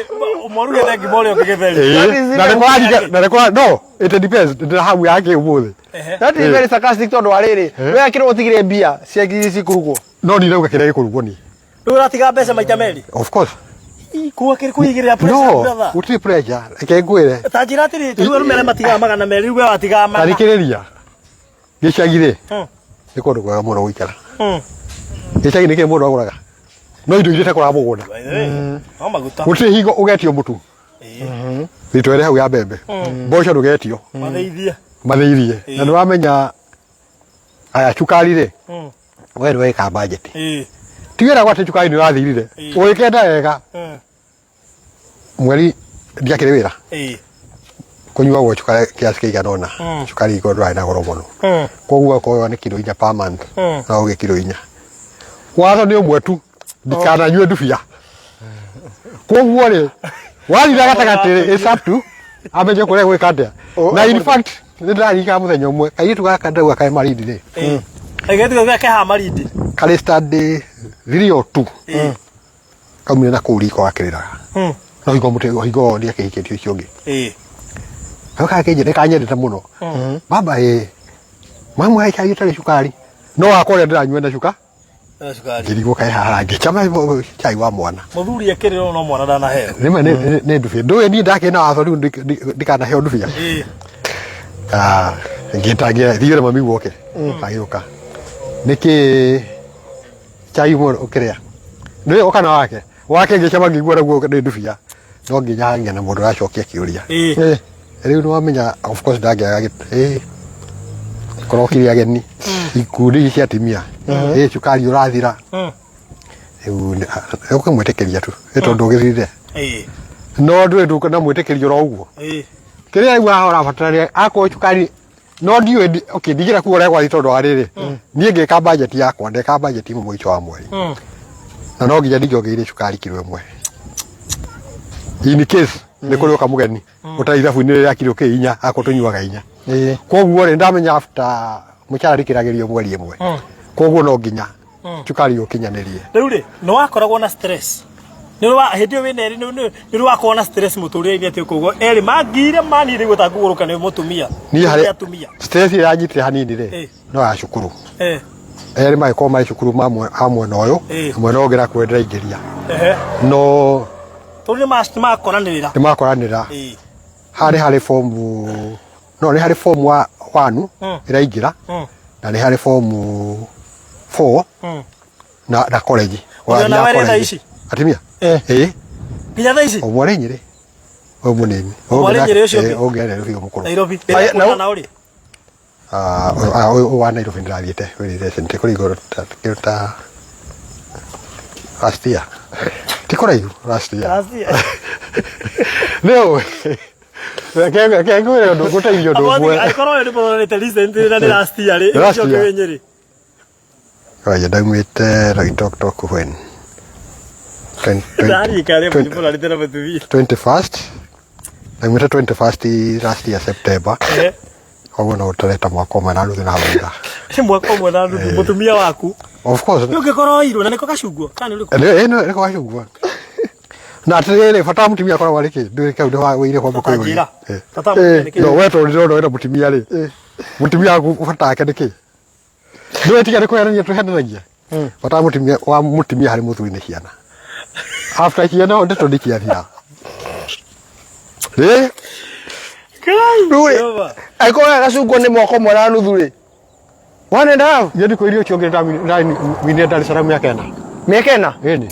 Speaker 1: mwarugĩte ngima ũrĩa ũngĩ gĩtheri.
Speaker 3: Ĩĩ, na nĩ kũrarika na nĩ kũra no it depends ndĩna hamu yake ũmũthĩ.
Speaker 2: That is very sarcastic tondũ wa rĩrĩ, we akĩrwo ũtigire mbia cia iria cikũrugwo.
Speaker 3: No ni ndauga kĩrĩa gĩkũrugwo ni.
Speaker 1: Rĩu ũratiga mbeca maita merĩ.
Speaker 3: Of course.
Speaker 1: Kuwa kĩrĩ kũigĩrĩra pressure
Speaker 3: No,
Speaker 1: brother.
Speaker 3: gũtirĩ pressure. Reke ngwĩre.
Speaker 1: Ta njĩra atĩrĩ, rĩu arũme arĩa matigaga 200 rĩu we watigaga
Speaker 3: Ta
Speaker 1: mana.
Speaker 3: thikĩrĩria. Gĩcagi rĩ, nĩ kũndũ kwega mũno gũikara. Gĩcagi nĩ kĩĩ mũndũ agũraga? No indo iria itakũraga mũgũnda.
Speaker 1: By the way, no maguta.
Speaker 3: Gũtirĩ hingo ũgetio mũtu. Ritwere hau ya mbembe. Mboco ndũgetio.
Speaker 1: Mathĩithie.
Speaker 3: Mathĩirie. Na nĩ wamenya aya cukari rĩ, we nĩ weka budget. Ti wĩra gwatĩ cukari nĩ ũrathirire. Ũgĩkenda wega mweri ndiakĩrĩ wĩra. Kũnyuagwo cukari kiasi kĩigana ũna. Cukari iko ndwarĩ na goro mũno. Koguo okorwo nĩ kiro 4 per month, no ũgĩe kiro 4. Watho nĩ ũmwe tu, ndikananyue ndubia. Koguo rĩ, wathira gatagatĩ rĩ, it's up to amenye kũrĩa gwĩka atĩa. Na in fact, nĩ ndĩraririkana mũthenya ũmwe, kairĩtu gaka ndauga karĩ Malindi rĩ,
Speaker 1: Kairĩtu gaka keha Malindi.
Speaker 3: Karĩ study 3 or 2. Kaumire na kũu riko gakĩrĩraga. No hingo mũtĩ hingo ndiakĩhikĩtie ũcio ũngĩ. Kau gakĩnjĩra nĩ kanyendete mũno. Baba ĩ, mamu he cai ũtarĩ cukari. No wakwa ũrĩa ndĩranyua na cuka.
Speaker 1: Cukari.
Speaker 3: Ngĩrigwo kaĩ haha ngĩcama cai wa mwana.
Speaker 1: Mũthuri akĩrĩra no mwana ndanaheo.
Speaker 3: Rĩmwe nĩ ndubia. Ndũĩ niĩ ndakĩrĩ na watho rĩu ndikanaheo ndubia. Ah, ngĩta thiĩ na mami woke. Agĩũka. Nĩkĩ cai ũmwe ũkĩrĩa? Nĩwe ũka na wake. Wake ngĩcama ngĩigua naguo nĩ ndubia. No nginya hagĩe na mũndũ ũracokia kĩũria. Rĩu nĩ wamenya of course ndangĩaga kũrokire ageni ikundi cia atumia cukari ũrathira. Rĩu ũkĩmwĩtĩkĩria tu nĩ tondũ ũgĩthirire. No ndũĩ ndũnamwĩtĩkĩria oro ũguo. Kĩrĩa rĩu haha ũrabatara nĩ akorwo cukari no ndiũĩ okay ndigĩra kuga ũrĩa gwathiĩ tondũ wa rĩrĩ niĩ ngĩka budget yakwa ndeka budget ĩmwe mũico wa mweri na no nginya ndingĩongereire cukari kiro 1 in case nĩ kũrĩ ũka mũgeni ũtarĩ ithabu-inĩ rĩrĩa kiro kĩ 4 akorwo tũnyuaga 4. Koguo rĩ ndamenya after mũcara ndikĩragĩrio mweri 1 koguo no nginya cukari ũkinyanĩrie.
Speaker 1: Rĩu rĩ nĩ wakoragwo na stress nĩ wa hĩndĩ ĩyo wĩna erĩ nĩ nĩ wakoragwo na stress mũtũrĩre-inĩ atĩ koguo erĩ mangire manire gũta kũgũrũka nĩ mũtumia
Speaker 3: Niĩ harĩ
Speaker 1: atumia
Speaker 3: stress ĩrĩa yanyitire hanini rĩ no ya cukuru. Erĩ magĩkorwo marĩ cukuru a mwena ũyũ na mwena ũyũ ũngĩ nakuo ndĩraingĩria. No
Speaker 1: Tondũ nĩ makoranĩrĩra.
Speaker 3: Nĩ makoranĩrĩra. Harĩ harĩ form no nĩ harĩ form 1 ĩraingĩra na nĩ harĩ form 4 na college.
Speaker 1: Ũrĩa na werĩ thaa ici?
Speaker 3: Atumia? Ĩĩ.
Speaker 1: Nginya thaa ici?
Speaker 3: Ũmwe arĩ Nyĩrĩ. Ũyũ mũnini.
Speaker 1: Ũmwe arĩ Nyĩrĩ ũcio ũngĩ?
Speaker 3: Ũngĩ arĩ Nairobi mũkũrũ.
Speaker 1: Nairobi. Na ũrĩ?
Speaker 3: Ũyũ wa Nairobi ndĩrathiĩte wĩrĩ recent kũrĩ igũrũ kĩndũ ta last year. Ti kũraihu last year.
Speaker 1: Last year.
Speaker 3: Nĩ ũĩ. Reke ngwĩre ũndũ ngũteithie ũndũ ũmwe.
Speaker 1: Angĩkorwo ũyũ nĩ mũronete recently na nĩ last year rĩ,
Speaker 3: Last
Speaker 1: ũcio ũngĩ
Speaker 3: year.
Speaker 1: wĩ Nyĩrĩ.
Speaker 3: Oye, ndaumĩte Loitoktok when?
Speaker 1: Ndarika rĩ mũronete na mũtumia.
Speaker 3: 21st. Ndaumĩte 21st last year September. Koguo no ũtare ta mwaka ũmwe na nuthu na thutha.
Speaker 1: Nĩ mwaka ũmwe na nuthu mũtumia waku.
Speaker 3: Of course.
Speaker 1: Nĩ ũngĩkorwo oirwo na nĩko gacungwa kana nĩ ũrĩkũ?
Speaker 3: Nĩko gacungwa. Na atĩrĩrĩ bata wa mũtumia akoragwo arĩ kĩ? Ndũĩ kau wĩire kwamba kwĩyũria.
Speaker 1: Bata wa mũtumia nĩ kĩ?
Speaker 3: No we tondũ ndĩrona wĩna mũtumia rĩ. Mũtumia waku bata wake nĩ kĩ? Ndũĩ tiga nĩ kũhenania tũhenanagia. Bata wa mũtumia wa mũtumia harĩ mũthuri nĩ ciana. After ciana ndeto nĩ ciathira. Ĩ?
Speaker 2: Rĩu angĩkorwo gacungwa nĩ mwaka ũmwe na nuthu rĩ, one and a half.
Speaker 3: Niĩ ndikũirie ũcio ũngĩ ndaminire Dar es Salaam mĩaka 4.
Speaker 2: Mĩaka 4?
Speaker 3: Ĩni.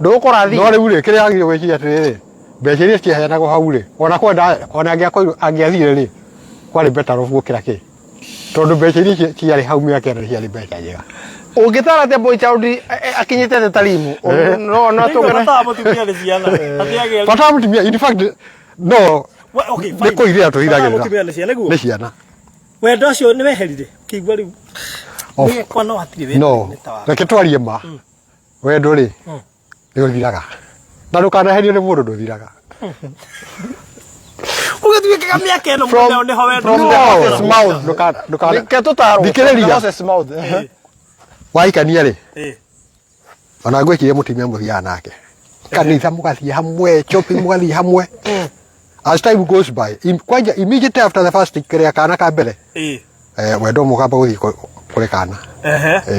Speaker 2: Ndũgũkora
Speaker 3: No rĩu rĩ, kĩrĩa wagĩrĩirwo gwĩciria atĩrĩrĩ, mbeca iria ciaheanagwo hau rĩ, ona kwenda ona angĩakorirwo angĩathire rĩ, kwarĩ better off gũkĩra kĩ? Tondũ mbeca iria ciarĩ hau mĩaka 4 ciarĩ mbeca njega.
Speaker 2: Ũngĩtara atĩa boy child akinyĩte atĩa Tarimu? No no tũgane.
Speaker 1: Bata wa mũtumia nĩ ciana. Atĩ agĩa
Speaker 3: Bata wa mũtumia in fact no
Speaker 1: Okay,
Speaker 3: nĩ
Speaker 1: fine.
Speaker 3: kũirĩra
Speaker 1: Bata wa
Speaker 3: tũiragĩrĩra.
Speaker 1: mũtumia nĩ ciana nĩguo?
Speaker 3: Nĩ ciana.
Speaker 1: Wendo ũcio nĩ weherire ũkĩigua rĩu
Speaker 3: Of
Speaker 1: nĩ no hatirĩ wendo
Speaker 3: no
Speaker 1: nĩ ta wa
Speaker 3: reke twarie ma wendo rĩ nĩ ũthiraga na ndũkanaherio nĩ mũndũ ndũthiraga.
Speaker 1: Ũgĩtuĩkaga mĩaka ĩno mũneo nĩho wendo
Speaker 2: From the horse's mouth.
Speaker 3: Ndũkana
Speaker 2: Reke tũtarwo.
Speaker 3: Thikĩrĩria.
Speaker 2: From the horse's mouth.
Speaker 3: Wahikania rĩ ona ngwĩciria mũtumia mũthiaga nake. Kanitha mũgathiĩ hamwe, shopping mũgathiĩ hamwe. As time goes by, kwanja immediately after the first kĩrĩa kana ka mbere, wendo mũkamba gũthiĩ kũrĩ kana.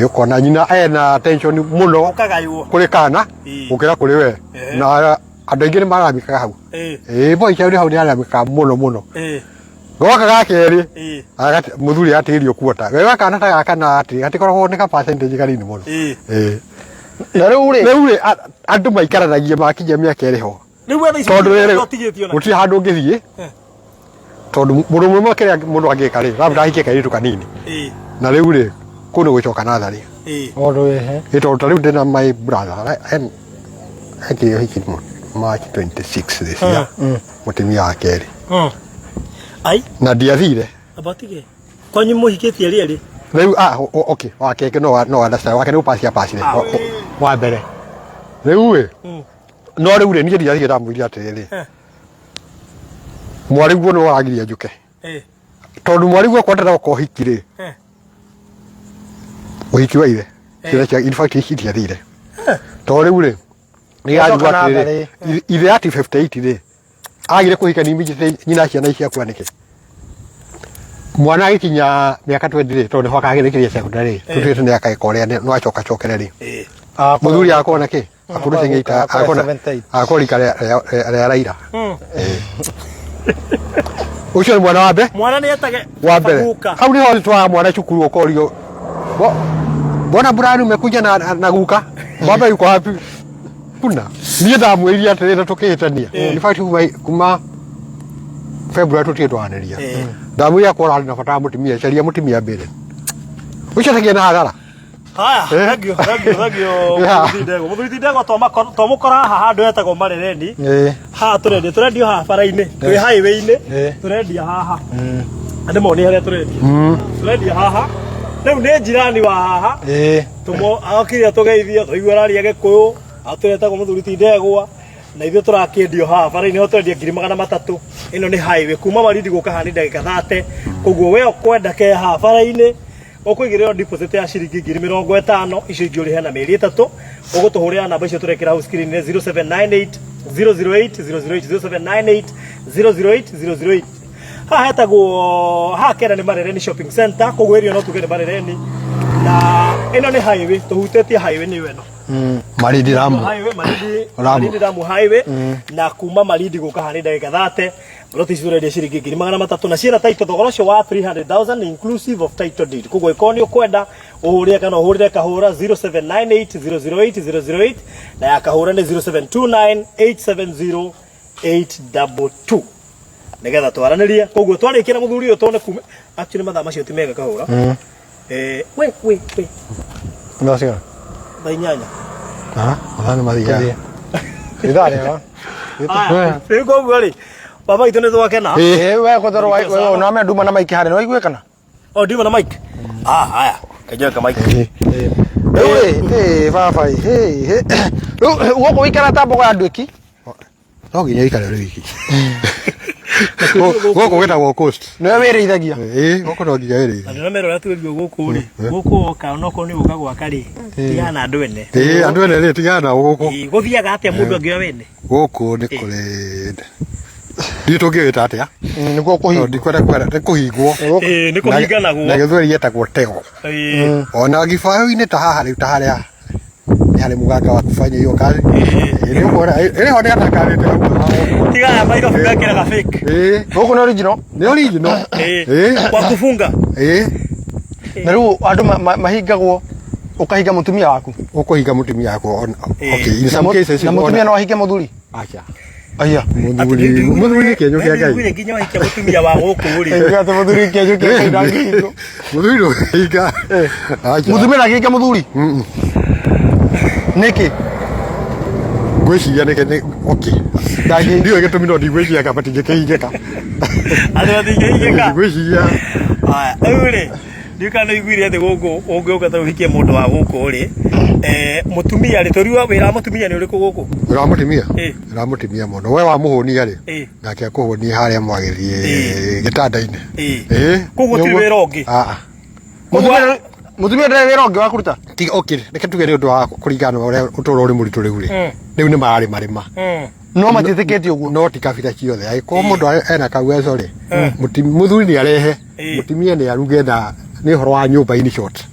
Speaker 3: Ũkona nyina ena tension mũno
Speaker 1: Ũkagaywo.
Speaker 3: kũrĩ kana gũkĩra kũrĩ we. Na andũ aingĩ nĩ mararamikaga hau. Boy child hau nĩ araramikaga mũno mũno. Goka ga kerĩ, mũthuri atigĩrio kuota. We kana ta gaka na atĩ gatikoragwo nĩ ka percentage kanini mũno.
Speaker 2: Na rĩu rĩ,
Speaker 3: Rĩu rĩ, andũ maikaranagia makinyia mĩaka ĩrĩ ho.
Speaker 1: Rĩu we thaa ici
Speaker 3: Tondũ rĩrĩ,
Speaker 1: ũtigĩtio na
Speaker 3: gũtirĩ handũ ũngĩthiĩ. Tondũ mũndũ mũrũme kĩrĩa mũndũ angĩka rĩ, labda ahikie kairĩtu kanini. Na rĩu rĩ, kũu nĩ gũcoka natharĩ.
Speaker 2: Tondũ ehe.
Speaker 3: Ĩ tondũ ta rĩu ndĩna my brother, ekire ũhiki March 26 this year, mũtumia wa kerĩ.
Speaker 1: Ai.
Speaker 3: Na ndiathire.
Speaker 1: Amba tige. Kwanyu mũhikĩtie rĩerĩ?
Speaker 3: Rĩu, okay, wa kerĩ no understand, wake nĩ gũpacia apacire. Wa mbere. Rĩu ĩ, no rĩu rĩ, niĩ ndiathire ndamwĩrire atĩrĩrĩ, mwarĩguo nĩwe ũragiria njũke. Tondũ mwarĩguo akwa ndaroka ũhiki rĩ, ũhiki wa ithe, ciana cia, in fact itiathire. Tondũ rĩu rĩ, nĩ
Speaker 2: Gũcoka
Speaker 3: arigwo
Speaker 2: na
Speaker 3: atĩrĩrĩ, ithe ati 58 rĩ, agire kũhika ni immediately nyina ciana ici akua nĩkĩ? Mwana agĩkinya mĩaka 20 rĩ, tondũ nĩho akagĩrĩkĩria secondary rĩ, tũtuĩte nĩ akagĩka ũrĩa no acoka cokere rĩ. Mũthuri akorwo na kĩ? Akorwo cingĩ akorwo akorwo rika rĩa Raila. Ũcio nĩ mwana wa mbere.
Speaker 1: Mwana nĩ etage
Speaker 3: wa mbere. Hau nĩho twara mwana cukuru ũkorio. Mbona Brian umekuja na guka? Baba yuko wapi? Kuna. Niĩ ndamwĩrire atĩrĩ na tũkĩhĩtania. In fact kuma February tũtirĩ twaranĩria. Ndamwĩrire akorwo arĩ na bata wa mũtumia, caria mũtumia mbere. Ũcio atakĩrĩ na hathara.
Speaker 1: Haya, thank you, thank you, thank you. Mũthuri Ndegwa. Mũthuri Ndegwa twamũkora haha handũ hetagwo Marereni. Haha tũrendia, tũrendio haha bara-inĩ, twĩ highway-inĩ, tũrendia haha. Andũ mone harĩa tũrendia. Tũrendia haha. Rĩu nĩ njirani wa haha. Tũmũ okire tũgeithio, tũigua araria Gĩkũyũ, atũretagwo mũthuri ti Ndegwa. Na ithuĩ tũrakĩendio haha bara-inĩ ho tũrendia 300,000. Ĩno nĩ highway kuma Malindi gũka haha nĩ ndagĩka 30. Koguo we ũkwenda ke haha bara-inĩ ũkũigĩrĩrwo deposit ya ciringi 50,000, icio ingĩ ũrĩhe na mĩeri 3. Ũgũtũhũrĩra namba icio tũrekĩra hau screen nĩ 0798 008 008, 0798 008 008. Haha hetagwo, haha kera nĩ Marereni Shopping Center, koguo area no tuge nĩ Marereni. Na ĩno nĩ highway, tũhutĩtie highway nĩyo ĩno.
Speaker 3: Malindi Lamu.
Speaker 1: Highway, Malindi,
Speaker 3: Lamu.
Speaker 1: Malindi Lamu Highway. Na kuma Malindi gũka haha nĩ ndagĩka 30. Ploti ici tũrendia ciringi 300,000 na ciĩna title, thogora ũcio wa 300,000 inclusive of title deed. Koguo ĩkorwo nĩ ũkwenda ũhũrĩre kana ũhũrĩre Kahũra 0798 008 008 na ya Kahũra nĩ 0729 870 822 nĩgetha twaranĩrie. Koguo twarĩkia na mũthuri ũyũ tuone kuma actually mathaa macio ti mega Kahũra. We we we.
Speaker 2: Thaa cigana?
Speaker 1: Thaa 8.
Speaker 3: Ah, mathaa nĩ mathiaga.
Speaker 2: Ithaa rĩega.
Speaker 1: Aya, rĩu koguo rĩ, baba witũ nĩ twakena.
Speaker 2: We kũtherwo we no ame nduma na maiki harĩa nĩ waiguĩkana?
Speaker 1: Oh, nduma na mic. Ah, haya. Kajoe ka mic.
Speaker 2: Rĩu rĩ, baba ĩ, rĩu gũkũ wĩikara ta mbogo ya nduĩki?
Speaker 3: No nginya ikare rĩ wiki. Gũkũ gwĩtagwo coast.
Speaker 2: Nĩwe wĩrĩithagia?
Speaker 3: Ĩĩ, gũkũ no nginya wĩrĩithagia.
Speaker 1: Na ndĩramera ũrĩa twĩrwo gũkũ rĩ, gũkũ woka onokorwo nĩ gũka gwaka rĩ, tigana na andũ ene.
Speaker 3: Ĩĩ, andũ ene rĩ, tigana nao gũkũ.
Speaker 1: Ĩĩ, gũthiaga atĩa mũndũ angĩoya wene?
Speaker 3: Gũkũ nĩ kũrĩ ndiũ tũngĩwĩta atĩa?
Speaker 2: Nĩkuo kũhingwo.
Speaker 3: Ndikwenda kwenda nĩ kũhingwo.
Speaker 1: Ĩĩ, nĩ kũhinganagwo.
Speaker 3: Na gĩthweri gĩtagwo tego.
Speaker 1: Ĩĩ.
Speaker 3: Ona gibaũ-inĩ ta haha rĩu ta harĩa nĩ harĩ mũganga wa kufanya hiyo kazi. Ĩĩ, nĩ ũkuona ĩrĩ ho nĩ atangathĩte hau.
Speaker 1: Tiga aya Nairobi mekĩraga fake.
Speaker 3: Ĩĩ.
Speaker 2: Gũkũ nĩ original.
Speaker 3: Nĩ original.
Speaker 1: Ĩĩ.
Speaker 3: Ĩĩ.
Speaker 1: Kwa kufunga.
Speaker 3: Ĩĩ.
Speaker 2: Na rĩu andũ mahingagwo ũkahinga mũtumia waku.
Speaker 3: Ũkũhinga mũtumia waku. Okay, in some cases.
Speaker 2: Na mũtumia no ahinge mũthuri?
Speaker 3: Acha.
Speaker 2: Aya.
Speaker 3: Mũthuri, mũthuri nĩ kĩenyũ kĩa Ngai.
Speaker 1: Nĩ nginya wahikia mũtumia wa gũkũ rĩ.
Speaker 2: Ĩĩ, atĩ mũthuri kĩenyũ kĩa Ngai ndangĩhingwo.
Speaker 3: Mũthuri ndũngĩhinga. Acha.
Speaker 2: Mũtumia ndangĩhinga mũthuri? Nĩkĩ?
Speaker 3: Ngwĩciria nĩkĩ nĩ okay.
Speaker 2: Ndangĩhinga.
Speaker 3: Ndiũĩ gĩtũmi no ndigwĩciria kaba tingĩkĩhingĩka.
Speaker 1: Andũ matingĩhingĩka.
Speaker 3: Ndigwĩciria.
Speaker 1: Aya, rĩu rĩ, ndiũĩ kana nĩũiguire atĩ gũkũ ũngĩũka ta ũhikie mũndũ wa gũkũ rĩ, mũtumia rĩ, tũriũa wĩra wa mũtumia nĩ ũrĩkũ gũkũ?
Speaker 3: Wĩra wa mũtumia?
Speaker 1: Ĩ.
Speaker 3: Wĩra wa mũtumia mũno. We wamũhũnia rĩ,
Speaker 1: Ĩ.
Speaker 3: nake akũhũnie harĩa mwagĩthiĩ
Speaker 1: Ĩ.
Speaker 3: gĩtanda-inĩ.
Speaker 1: Ĩ.
Speaker 3: Ĩ.
Speaker 1: Koguo gũtirĩ wĩra ũngĩ?
Speaker 3: Aa.
Speaker 2: Mũtumia Mutumia ndarĩ wĩra ũngĩ wa kũruta.
Speaker 3: Tiga okay, reke tuge nĩ ũndũ wa kũringana na ũrĩa ũtũũro ũrĩ mũritũ rĩu rĩ. Rĩu nĩ mararĩma rĩma.
Speaker 2: No matiĩtĩkĩtie ũguo.
Speaker 3: No ti kabira ciothe. Angĩkorwo mũndũ ena kauwezo rĩ, mũthuri nĩ arehe, mũtumia nĩ aruge na nĩ ũhoro wa nyũmba in short.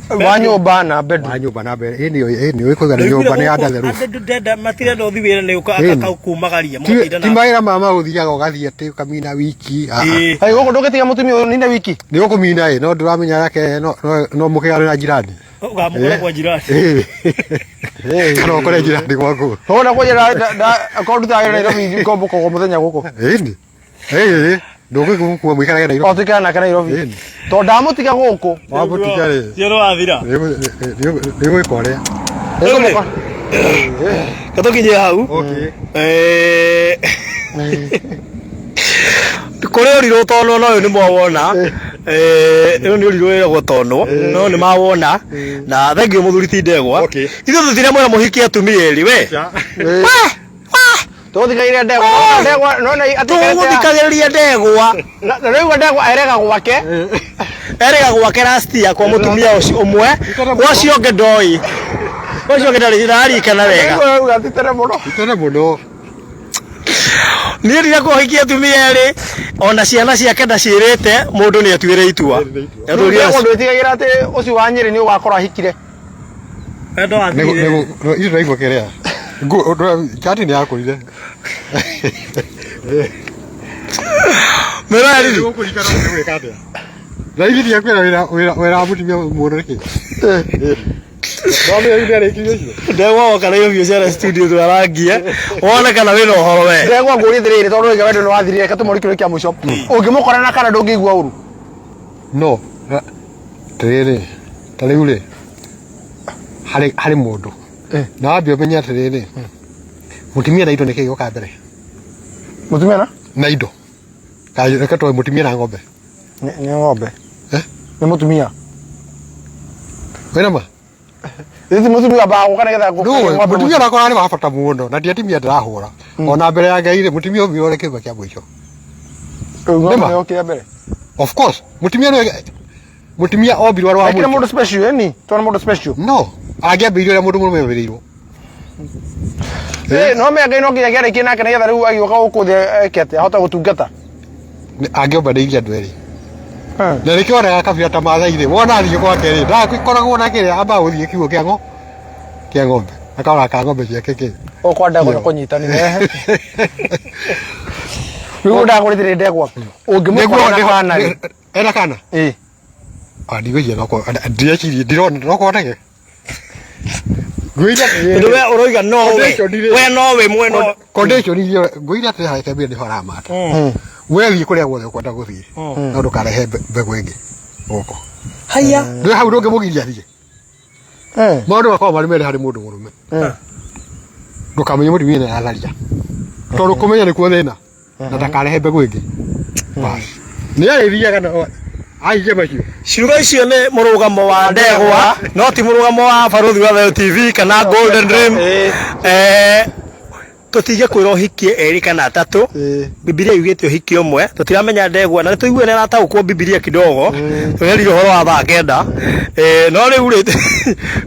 Speaker 2: Wa nyũmba na bedroom.
Speaker 3: Wa nyũmba na bedroom. Ĩĩ nĩ ĩĩ nĩ ũĩ nĩ nyũmba nĩ under the roof.
Speaker 1: Andũ ndenda matirenda ũthi wĩra nĩ
Speaker 3: Ĩĩ.
Speaker 1: ũkumagaria
Speaker 3: Ti ti mawĩra ma maũthiaga ũgathiĩ atĩ ũkamina wiki. Ah, ah.
Speaker 2: Hai gũkũ ndũngĩtiga mũtumia ũyũ nine wiki.
Speaker 3: Nĩ ũkũmina ĩ no ndũramenya yake no no- no mũkĩgane na jirani.
Speaker 1: Ũkamũkora kwa jirani.
Speaker 3: Ĩĩ. Kana ũkore jirani gwaku.
Speaker 2: Tondũ kwanja akorwo ndutaga wĩra Nairobi ngomboka o mũthenya gũkũ.
Speaker 3: Ĩĩ. Ĩĩ. Ndũgĩkua mũikarage Nairobi.
Speaker 2: O tuikare nake Nairobi.
Speaker 3: Ĩĩ.
Speaker 2: Tondũ ndamũtiga gũkũ.
Speaker 3: Wamũtiga rĩ.
Speaker 1: Cioro wathira.
Speaker 3: Nĩ ũgwĩka ũrĩa.
Speaker 1: Rĩu rĩ, Katũkinyie hau.
Speaker 3: Okay.
Speaker 1: Kũrĩ ũrirũ tonwo na ũyũ nĩ mwawona. Ũyũ nĩ ũrirũ wĩragwo tonwo no nĩ mawona na thengiũ mũthuri ti ndegwa.
Speaker 3: Okay.
Speaker 1: Ithuĩ tũtiramwĩra mũhikie atumia erĩ we.
Speaker 2: Tũgũthikagĩrĩria ndegwa. Nona ndegwa nona atikarĩte.
Speaker 1: Tũgũthikagĩrĩria ndegwa.
Speaker 2: Na rĩu ndegwa erega gwake.
Speaker 1: Erega gwake last year kwa mũtumia ũcio ũmwe kwa ũcio ũngĩ ndoĩ. Kwa ũcio ũngĩ ndarĩ ndararikana wega.
Speaker 2: Rĩu rĩu atitene mũno.
Speaker 3: Tene mũno.
Speaker 1: Niĩ ndirakuhikia atumia erĩ ona ciana ciake ndaciĩrĩte mũndũ nĩ atuĩre itua.
Speaker 2: Rĩu ndegwa ndwĩtigagĩra atĩ ũcio wa Nyĩrĩ nĩ ũgakorwo ahikire.
Speaker 1: Wendo wathirire.
Speaker 3: Icio ndaigua kĩrĩa. Chati nĩ yakũrire.
Speaker 1: Mĩrariri.
Speaker 3: Nĩgũkũringana nĩ gwĩka atĩa. Na ithuĩ ndiakwĩra wĩra wĩra wĩra wa mũtumia mũno nĩkĩ. No nĩ rĩu nĩarĩkirie ũcio.
Speaker 1: Ndegwa woka na iyo biacara studio twarangie wone kana wĩna ũhoro we.
Speaker 2: Ndegwa ngũrie atĩrĩrĩ tondũ wĩga wendo nĩ wathirire reke tũmũrie kĩũria kĩa mũico. Ũngĩmũkora na kana ndũngĩigua ũru.
Speaker 3: No. Atĩrĩrĩ, ta rĩu rĩ, harĩ harĩ mũndũ. Na wambe ũmenye atĩrĩrĩ, mũtumia na indo nĩkĩ gĩũka mbere?
Speaker 2: Mũtumia na?
Speaker 3: Na indo. Kana reke tuoe mũtumia na ng'ombe.
Speaker 2: Nĩ nĩ ng'ombe.
Speaker 3: Eh?
Speaker 2: Nĩ mũtumia.
Speaker 3: Wĩna ma?
Speaker 2: Hizi mũtumia ambaga gũka nĩgetha
Speaker 3: No, mũtumia onakorwo arĩ wa bata mũno na ti atumia ndĩrahũra. Ona mbere ya Ngai rĩ, mũtumia ũmwe ũrĩ kĩũmbe kĩa mũico.
Speaker 2: Ng'ombe
Speaker 3: Nĩma?
Speaker 2: nĩyo kĩa mbere.
Speaker 3: Of course, mũtumia nĩwe mũtumia ombirwo arĩ wa
Speaker 2: Lakini
Speaker 3: mũico.
Speaker 2: mũndũ special yani, twana mũndũ special.
Speaker 3: No, angĩambĩrĩirio ũrĩa mũndũ mũrũme ambĩrĩirwo.
Speaker 2: Eh, no me Ngai no nginya kĩarĩkie nake nĩgetha rĩu agĩũka gũkũ thĩ eke atĩa ahote gũtungata.
Speaker 3: Angĩombanĩirie andũ erĩ. Na nĩkĩo wonaga kabira ta Maathai rĩ, wona athiĩ gwake rĩ, ndakoragwo na kĩrĩa, ambaga gũthiĩ kiugũ kĩa ng'o kĩa ng'ombe, akarora ka ng'ombe ciake kĩ.
Speaker 2: O kwa ndegwa nĩ kũnyitanĩra. Rĩu ndagũrĩte ndegwa. Ũngĩmũkora na kana rĩ.
Speaker 3: Ena kana?
Speaker 2: Ĩĩ.
Speaker 3: Ah, ndigwĩciria no ndireciria ndirona no kuoneke. Ngwĩra
Speaker 1: Tondũ we ũroiga no we.
Speaker 3: Condition rĩ.
Speaker 1: We no we mwena.
Speaker 3: Condition iria ngwĩra atĩ haha mbere nĩho aramata. We thiĩ kũrĩa guothe ũkwenda gũthiĩ. No ndũkarehe mbegũ ĩngĩ gũkũ.
Speaker 1: Haya.
Speaker 3: Ndũĩ hau ndũngĩmũgiria athiĩ. Maũndũ makoragwo marĩ merĩ harĩ mũndũ mũrũme. Ndũkamenye mũtumia nĩ aratharia. Tondũ kũmenya nĩkuo thĩna. Na ndakarehe mbegũ ĩngĩ. Bas. Nĩ arĩthiaga na aige macio.
Speaker 1: Ciugo icio nĩ mũrũgamo wa ndegwa no ti mũrũgamo wa barũthi wa Thayo TV kana Golden Dream. Tũtige kwĩra ũhikie erĩ kana atatũ. Bibilia yugĩte ũhikie ũmwe. Tũtiramenya ndegwa na nĩtũigue nĩ arataũkwo Bibilia kidogo. Tũrerire ũhoro wa thaa kenda. No rĩu rĩ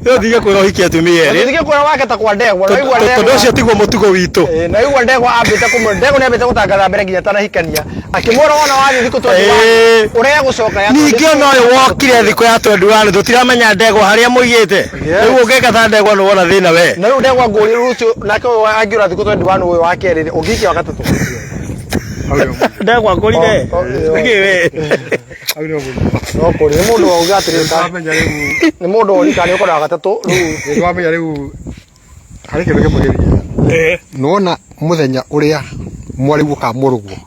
Speaker 1: tũtige kwĩra ũhikie atumia erĩ.
Speaker 2: Tũtige kwĩra wake ta kwa ndegwa. Na igua
Speaker 1: Tondũ
Speaker 2: ndegwa.
Speaker 1: ũcio tiguo mũtugo witũ.
Speaker 2: Na igua ndegwa ambĩte kũmwĩra ndegwa nĩ ambĩte gũtangatha mbere nginya atanahikania. Akĩmwĩra wona wathiĩ thikũ 21 ũrĩa gũcoka ya
Speaker 1: Ningĩ ona ũyũ wokire thikũ ya 21 tũtiramenya ndegwa harĩa mũigĩte. Rĩu ũngĩka ta ndegwa nĩ wona thĩna we.
Speaker 2: Na rĩu ndegwa ngũrie rũciũ nake ũyũ angĩũra thikũ 21 ũyũ wa kerĩ rĩ, ũngĩhikia wa gatatũ.
Speaker 1: Ndegwa ngũrire. Nĩkĩ we?
Speaker 2: No kũrĩ nĩ mũndũ wauga atĩrĩ nĩ mũndũ worika nĩ ũkora wa gatatũ rĩu.
Speaker 3: Nĩwamenya rĩu harĩ kĩndũ kĩmwe gĩthiaga. Nĩwona mũthenya ũrĩa mwarĩguo kana mũrũguo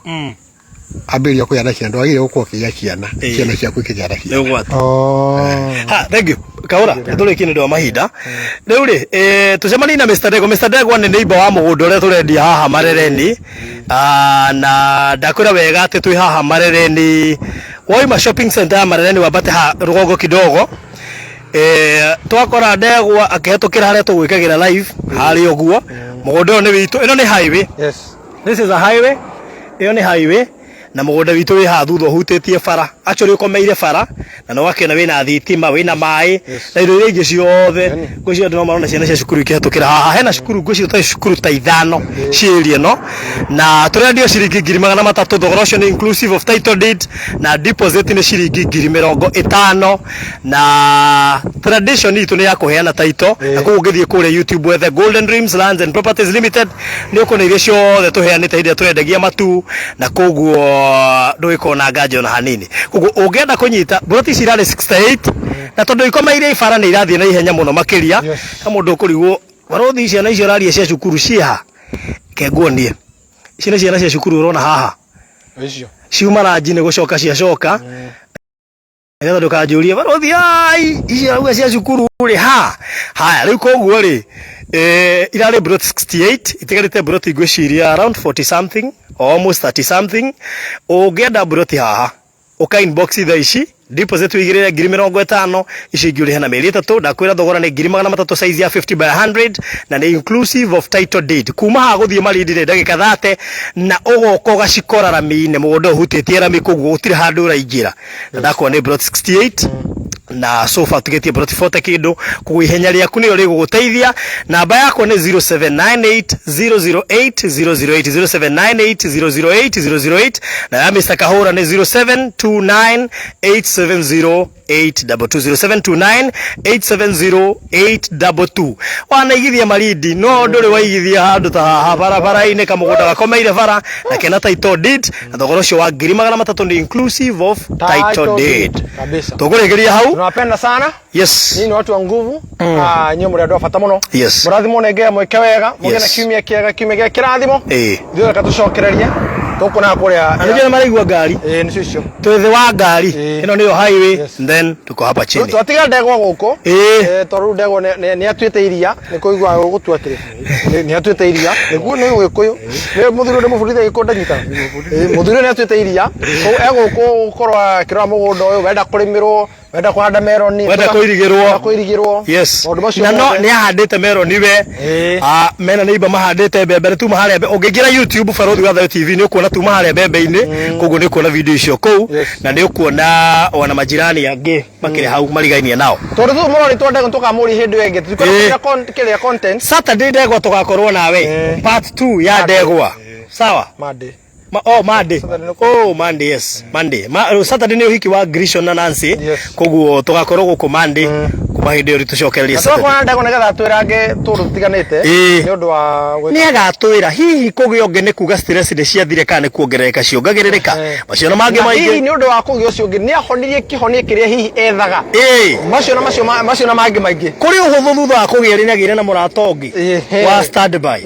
Speaker 3: ambĩrĩria kũgĩa na ciana ndwagĩrĩire gũkorwo ũkĩgĩa ciana ciana ciaku ikĩgĩa na ciana.
Speaker 1: Nĩ ũgwati. Ha, thank you. Kaura, tũrĩkie nĩ ũndũ wa mahinda. Rĩu rĩ, tũcemanie na Mr. Ndegwa. Mr. Ndegwa nĩ neighbor wa mũgũnda ũrĩa tũrendia haha Marereni. Na ndakwĩra wega atĩ twĩ haha Marereni. Woima shopping center ya Marereni wambate haha rũgongo kidogo. Twakora Ndegwa akĩhetũkĩra harĩa tũgwĩkagĩra live harĩa ũguo. Mũgũnda ũyũ nĩ witũ. Ĩno nĩ highway.
Speaker 2: Yes.
Speaker 1: This is a highway. Ĩyo nĩ highway. Na mũgũnda witũ wĩ haha thutha ũhutĩtie bara, actually ũkomeire bara, na nĩ wakĩona wĩna thitima, wĩna maĩ na indo iria ingĩ ciothe. Ngwĩciria andũ no marona ciana cia cukuru ikĩhetũkĩra haha. Hena cukuru, ngwĩciria ta cukuru ta ithano ciĩ area ĩno, na tũrendio ciringi 300,000. Thogora ũcio nĩ inclusive of title deed, na deposit nĩ ciringi 50,000. Na tradition itũ nĩ ya kũheana title, na koguo ũngĩthiĩ kũrĩa YouTube wethe Golden Dreams Lands and Properties Limited, nĩ ũkuona iria ciothe tũheanĩte hĩndĩ ĩrĩa tũrendagia matu, na koguo ndũgĩkorwo na nganja ona hanini. Koguo ũngĩenda kũnyita mburoti ici irarĩ 68, na tondũ ikomeire ibara nĩ irathiĩ na ihenya mũno makĩria. Ha mũndũ ũkũrigwo, barothi, ciana icio ũraria cia cukuru ciĩha? Ke nguonie, ici nĩ ciana cia cukuru ũrona haha.
Speaker 2: Icio.
Speaker 1: Ciuma ranji nĩ gũcoka ciacoka, nĩgetha ndũkanjũrie, barothi, ai, ici arauga cia cukuru rĩ ha haya rĩu. Koguo rĩ, irarĩ broti 68, itigarĩte broti ngwĩciria around 40 something or almost 30 something. Ũngĩenda broti haha, ũka inbox thaa ici. Deposit wĩigĩrĩre 50,000, icio ingĩ ũrĩhe na mĩeri 3. Ndakwĩra thogora nĩ 300,000, size ya 50 by 100, na nĩ inclusive of title deed. Kuma haha gũthiĩ Malindi nĩ ndagĩka 30, na ũgoka ũgacikora rami-inĩ. Mũgũnda ũhutĩtie rami, koguo gũtirĩ handũ ũraingĩra. Na ndakuona nĩ plot 68, na so far tũgetie plot 40 kĩndũ. Koguo ihenya rĩaku nĩrĩo rĩgũgũteithia. Namba yakwa nĩ 0798 008 008, 0798 008 008, na ya Mr. Kahũra nĩ 0729 870 822, 0729 870 822. Wanaigithia Malindi, no ndũrĩ waigithia handũ ta haha barabara-inĩ, kamũgũnda gakomeire bara na kena title deed, na thogora ũcio wa 300,000 nĩ inclusive of title deed.
Speaker 2: Kabisa.
Speaker 1: Tũkũrĩkĩria hau.
Speaker 2: Tunawapenda sana. Nyinyi ni watu wa nguvu. Ah, inyuĩ mũrĩ andũ a bata mũno. Mũrathimwo nĩ Ngai, mwĩke wega, mũgĩe na kiumia kĩega, kiumia gĩa kĩrathimo. Ithuĩ reke tũcokererie tũkuonaga kũrĩa.
Speaker 1: Na nĩkĩo maraigua ngari.
Speaker 2: Ĩĩ, nĩcio icio.
Speaker 1: Twĩ thĩ wa ngari. Ĩno nĩyo highway. Then tuko hapa chini.
Speaker 2: Twatiga ndegwa gũkũ. Tondũ rĩu ndegwa nĩ atuĩte iria, nĩ kũigua gũtua kĩrĩ, nĩ atuĩte iria, nĩguo nĩ Ũgĩkũyũ, nĩ mũthuri ũrĩa mũbundithia Gĩkũyũ ndanyitaga. Mũthuri ũyũ nĩ atuĩte iria, koguo egũkũ gũkorwo akĩrora mũgũnda ũyũ, wenda kũrĩmĩrwo, wenda kũhanda meroni,
Speaker 1: wenda kũirigĩrwo.
Speaker 2: Wenda kũirigĩrwo. Maũndũ macio
Speaker 1: Na no
Speaker 2: mothe.
Speaker 1: nĩ ahandĩte meroni we. Ah, mena neighbor mahandĩte mbembe nĩ tuma harĩa ũngĩingĩra YouTube Barothi wa Thayo TV, nĩ ũkuona tuma harĩa mbembe-inĩ. Koguo nĩ ũkuona video icio kũu, na nĩ ũkuona ona majirani angĩ makĩrĩ hau marigainie nao.
Speaker 2: Tondũ tu mũrori twa ndegwa tũkamũria hĩndĩ ĩyo ĩngĩ tũtikorwo kĩrĩa content.
Speaker 1: Saturday ndegwa tũgakorwo nawe, part 2 ya ndegwa, sawa?
Speaker 2: Monday.
Speaker 1: Oh, Monday.
Speaker 2: Saturday nĩ
Speaker 1: Oh, Monday, yes. Monday. Saturday nĩ ũhiki wa Grishon na Nancy. Koguo tũgakorwo gũkũ Monday kuma hĩndĩ ĩyo tũcokererie
Speaker 2: Na
Speaker 1: Saturday.
Speaker 2: tũgakorwo na ndegwa nĩgetha twĩrange tũndũ tũtiganĩte nĩ ũndũ wa gwĩka.
Speaker 1: Nĩ agatwĩra hihi kũgĩa ũngĩ nĩ kuga stress nĩ ciathire kana nĩ kuongerereka ciongagĩrĩrĩka. Macio na mangĩ
Speaker 2: Na hihi
Speaker 1: maingĩ.
Speaker 2: nĩ ũndũ wa kũgĩa ũcio ũngĩ nĩ ahonirie kĩhonia kĩrĩa hihi ethaga. Macio na macio macio na mangĩ maingĩ.
Speaker 1: Kũrĩ ũhũthũ thutha wa kũgĩa rĩ nĩagĩire na mũrata ũngĩ wa standby.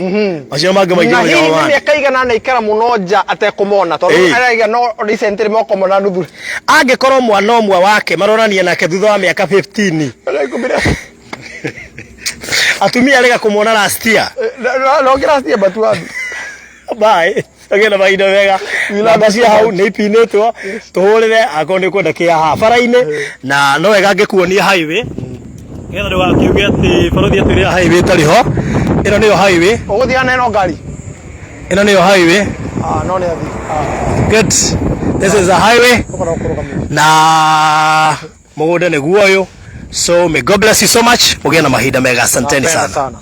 Speaker 1: Macio na mangĩ maingĩ
Speaker 2: Na
Speaker 1: mũthenya
Speaker 2: hihi
Speaker 1: wa
Speaker 2: nĩ
Speaker 1: Monday.
Speaker 2: mĩaka igana na ikara mũno nja atekũmona, tondũ araiga no recently mokomona nuthu.
Speaker 1: Angĩkorwo mwana ũmwe wake maronania nake thutha wa mĩaka 15, atumia arega kũmwona last year.
Speaker 2: No ngĩracia batu wathi.
Speaker 1: Bye. Tũgĩe na mahinda mega. Namba cia hau nĩ ipinĩtwo, tũhũrĩre akorwo nĩ ũkwenda kĩa haha bara-inĩ. Na no wega ngĩkuonia highway, nĩgetha ndũgakiuge atĩ barothi atwĩrĩra highway ĩtarĩ ho. Ĩno nĩyo highway.
Speaker 2: Ũgũthiĩ na ĩno ngari?
Speaker 1: Ĩno nĩyo highway.
Speaker 2: Ah, no nĩ athi. Ah,
Speaker 1: Good, this is a highway.
Speaker 2: Ũkorwo kũrũgamia.
Speaker 1: Na mũgũnda nĩguo ũyũ. So may God bless you so much, mũgĩe na mahinda mega, asanteni
Speaker 2: Napenda
Speaker 1: sana.
Speaker 2: Sana.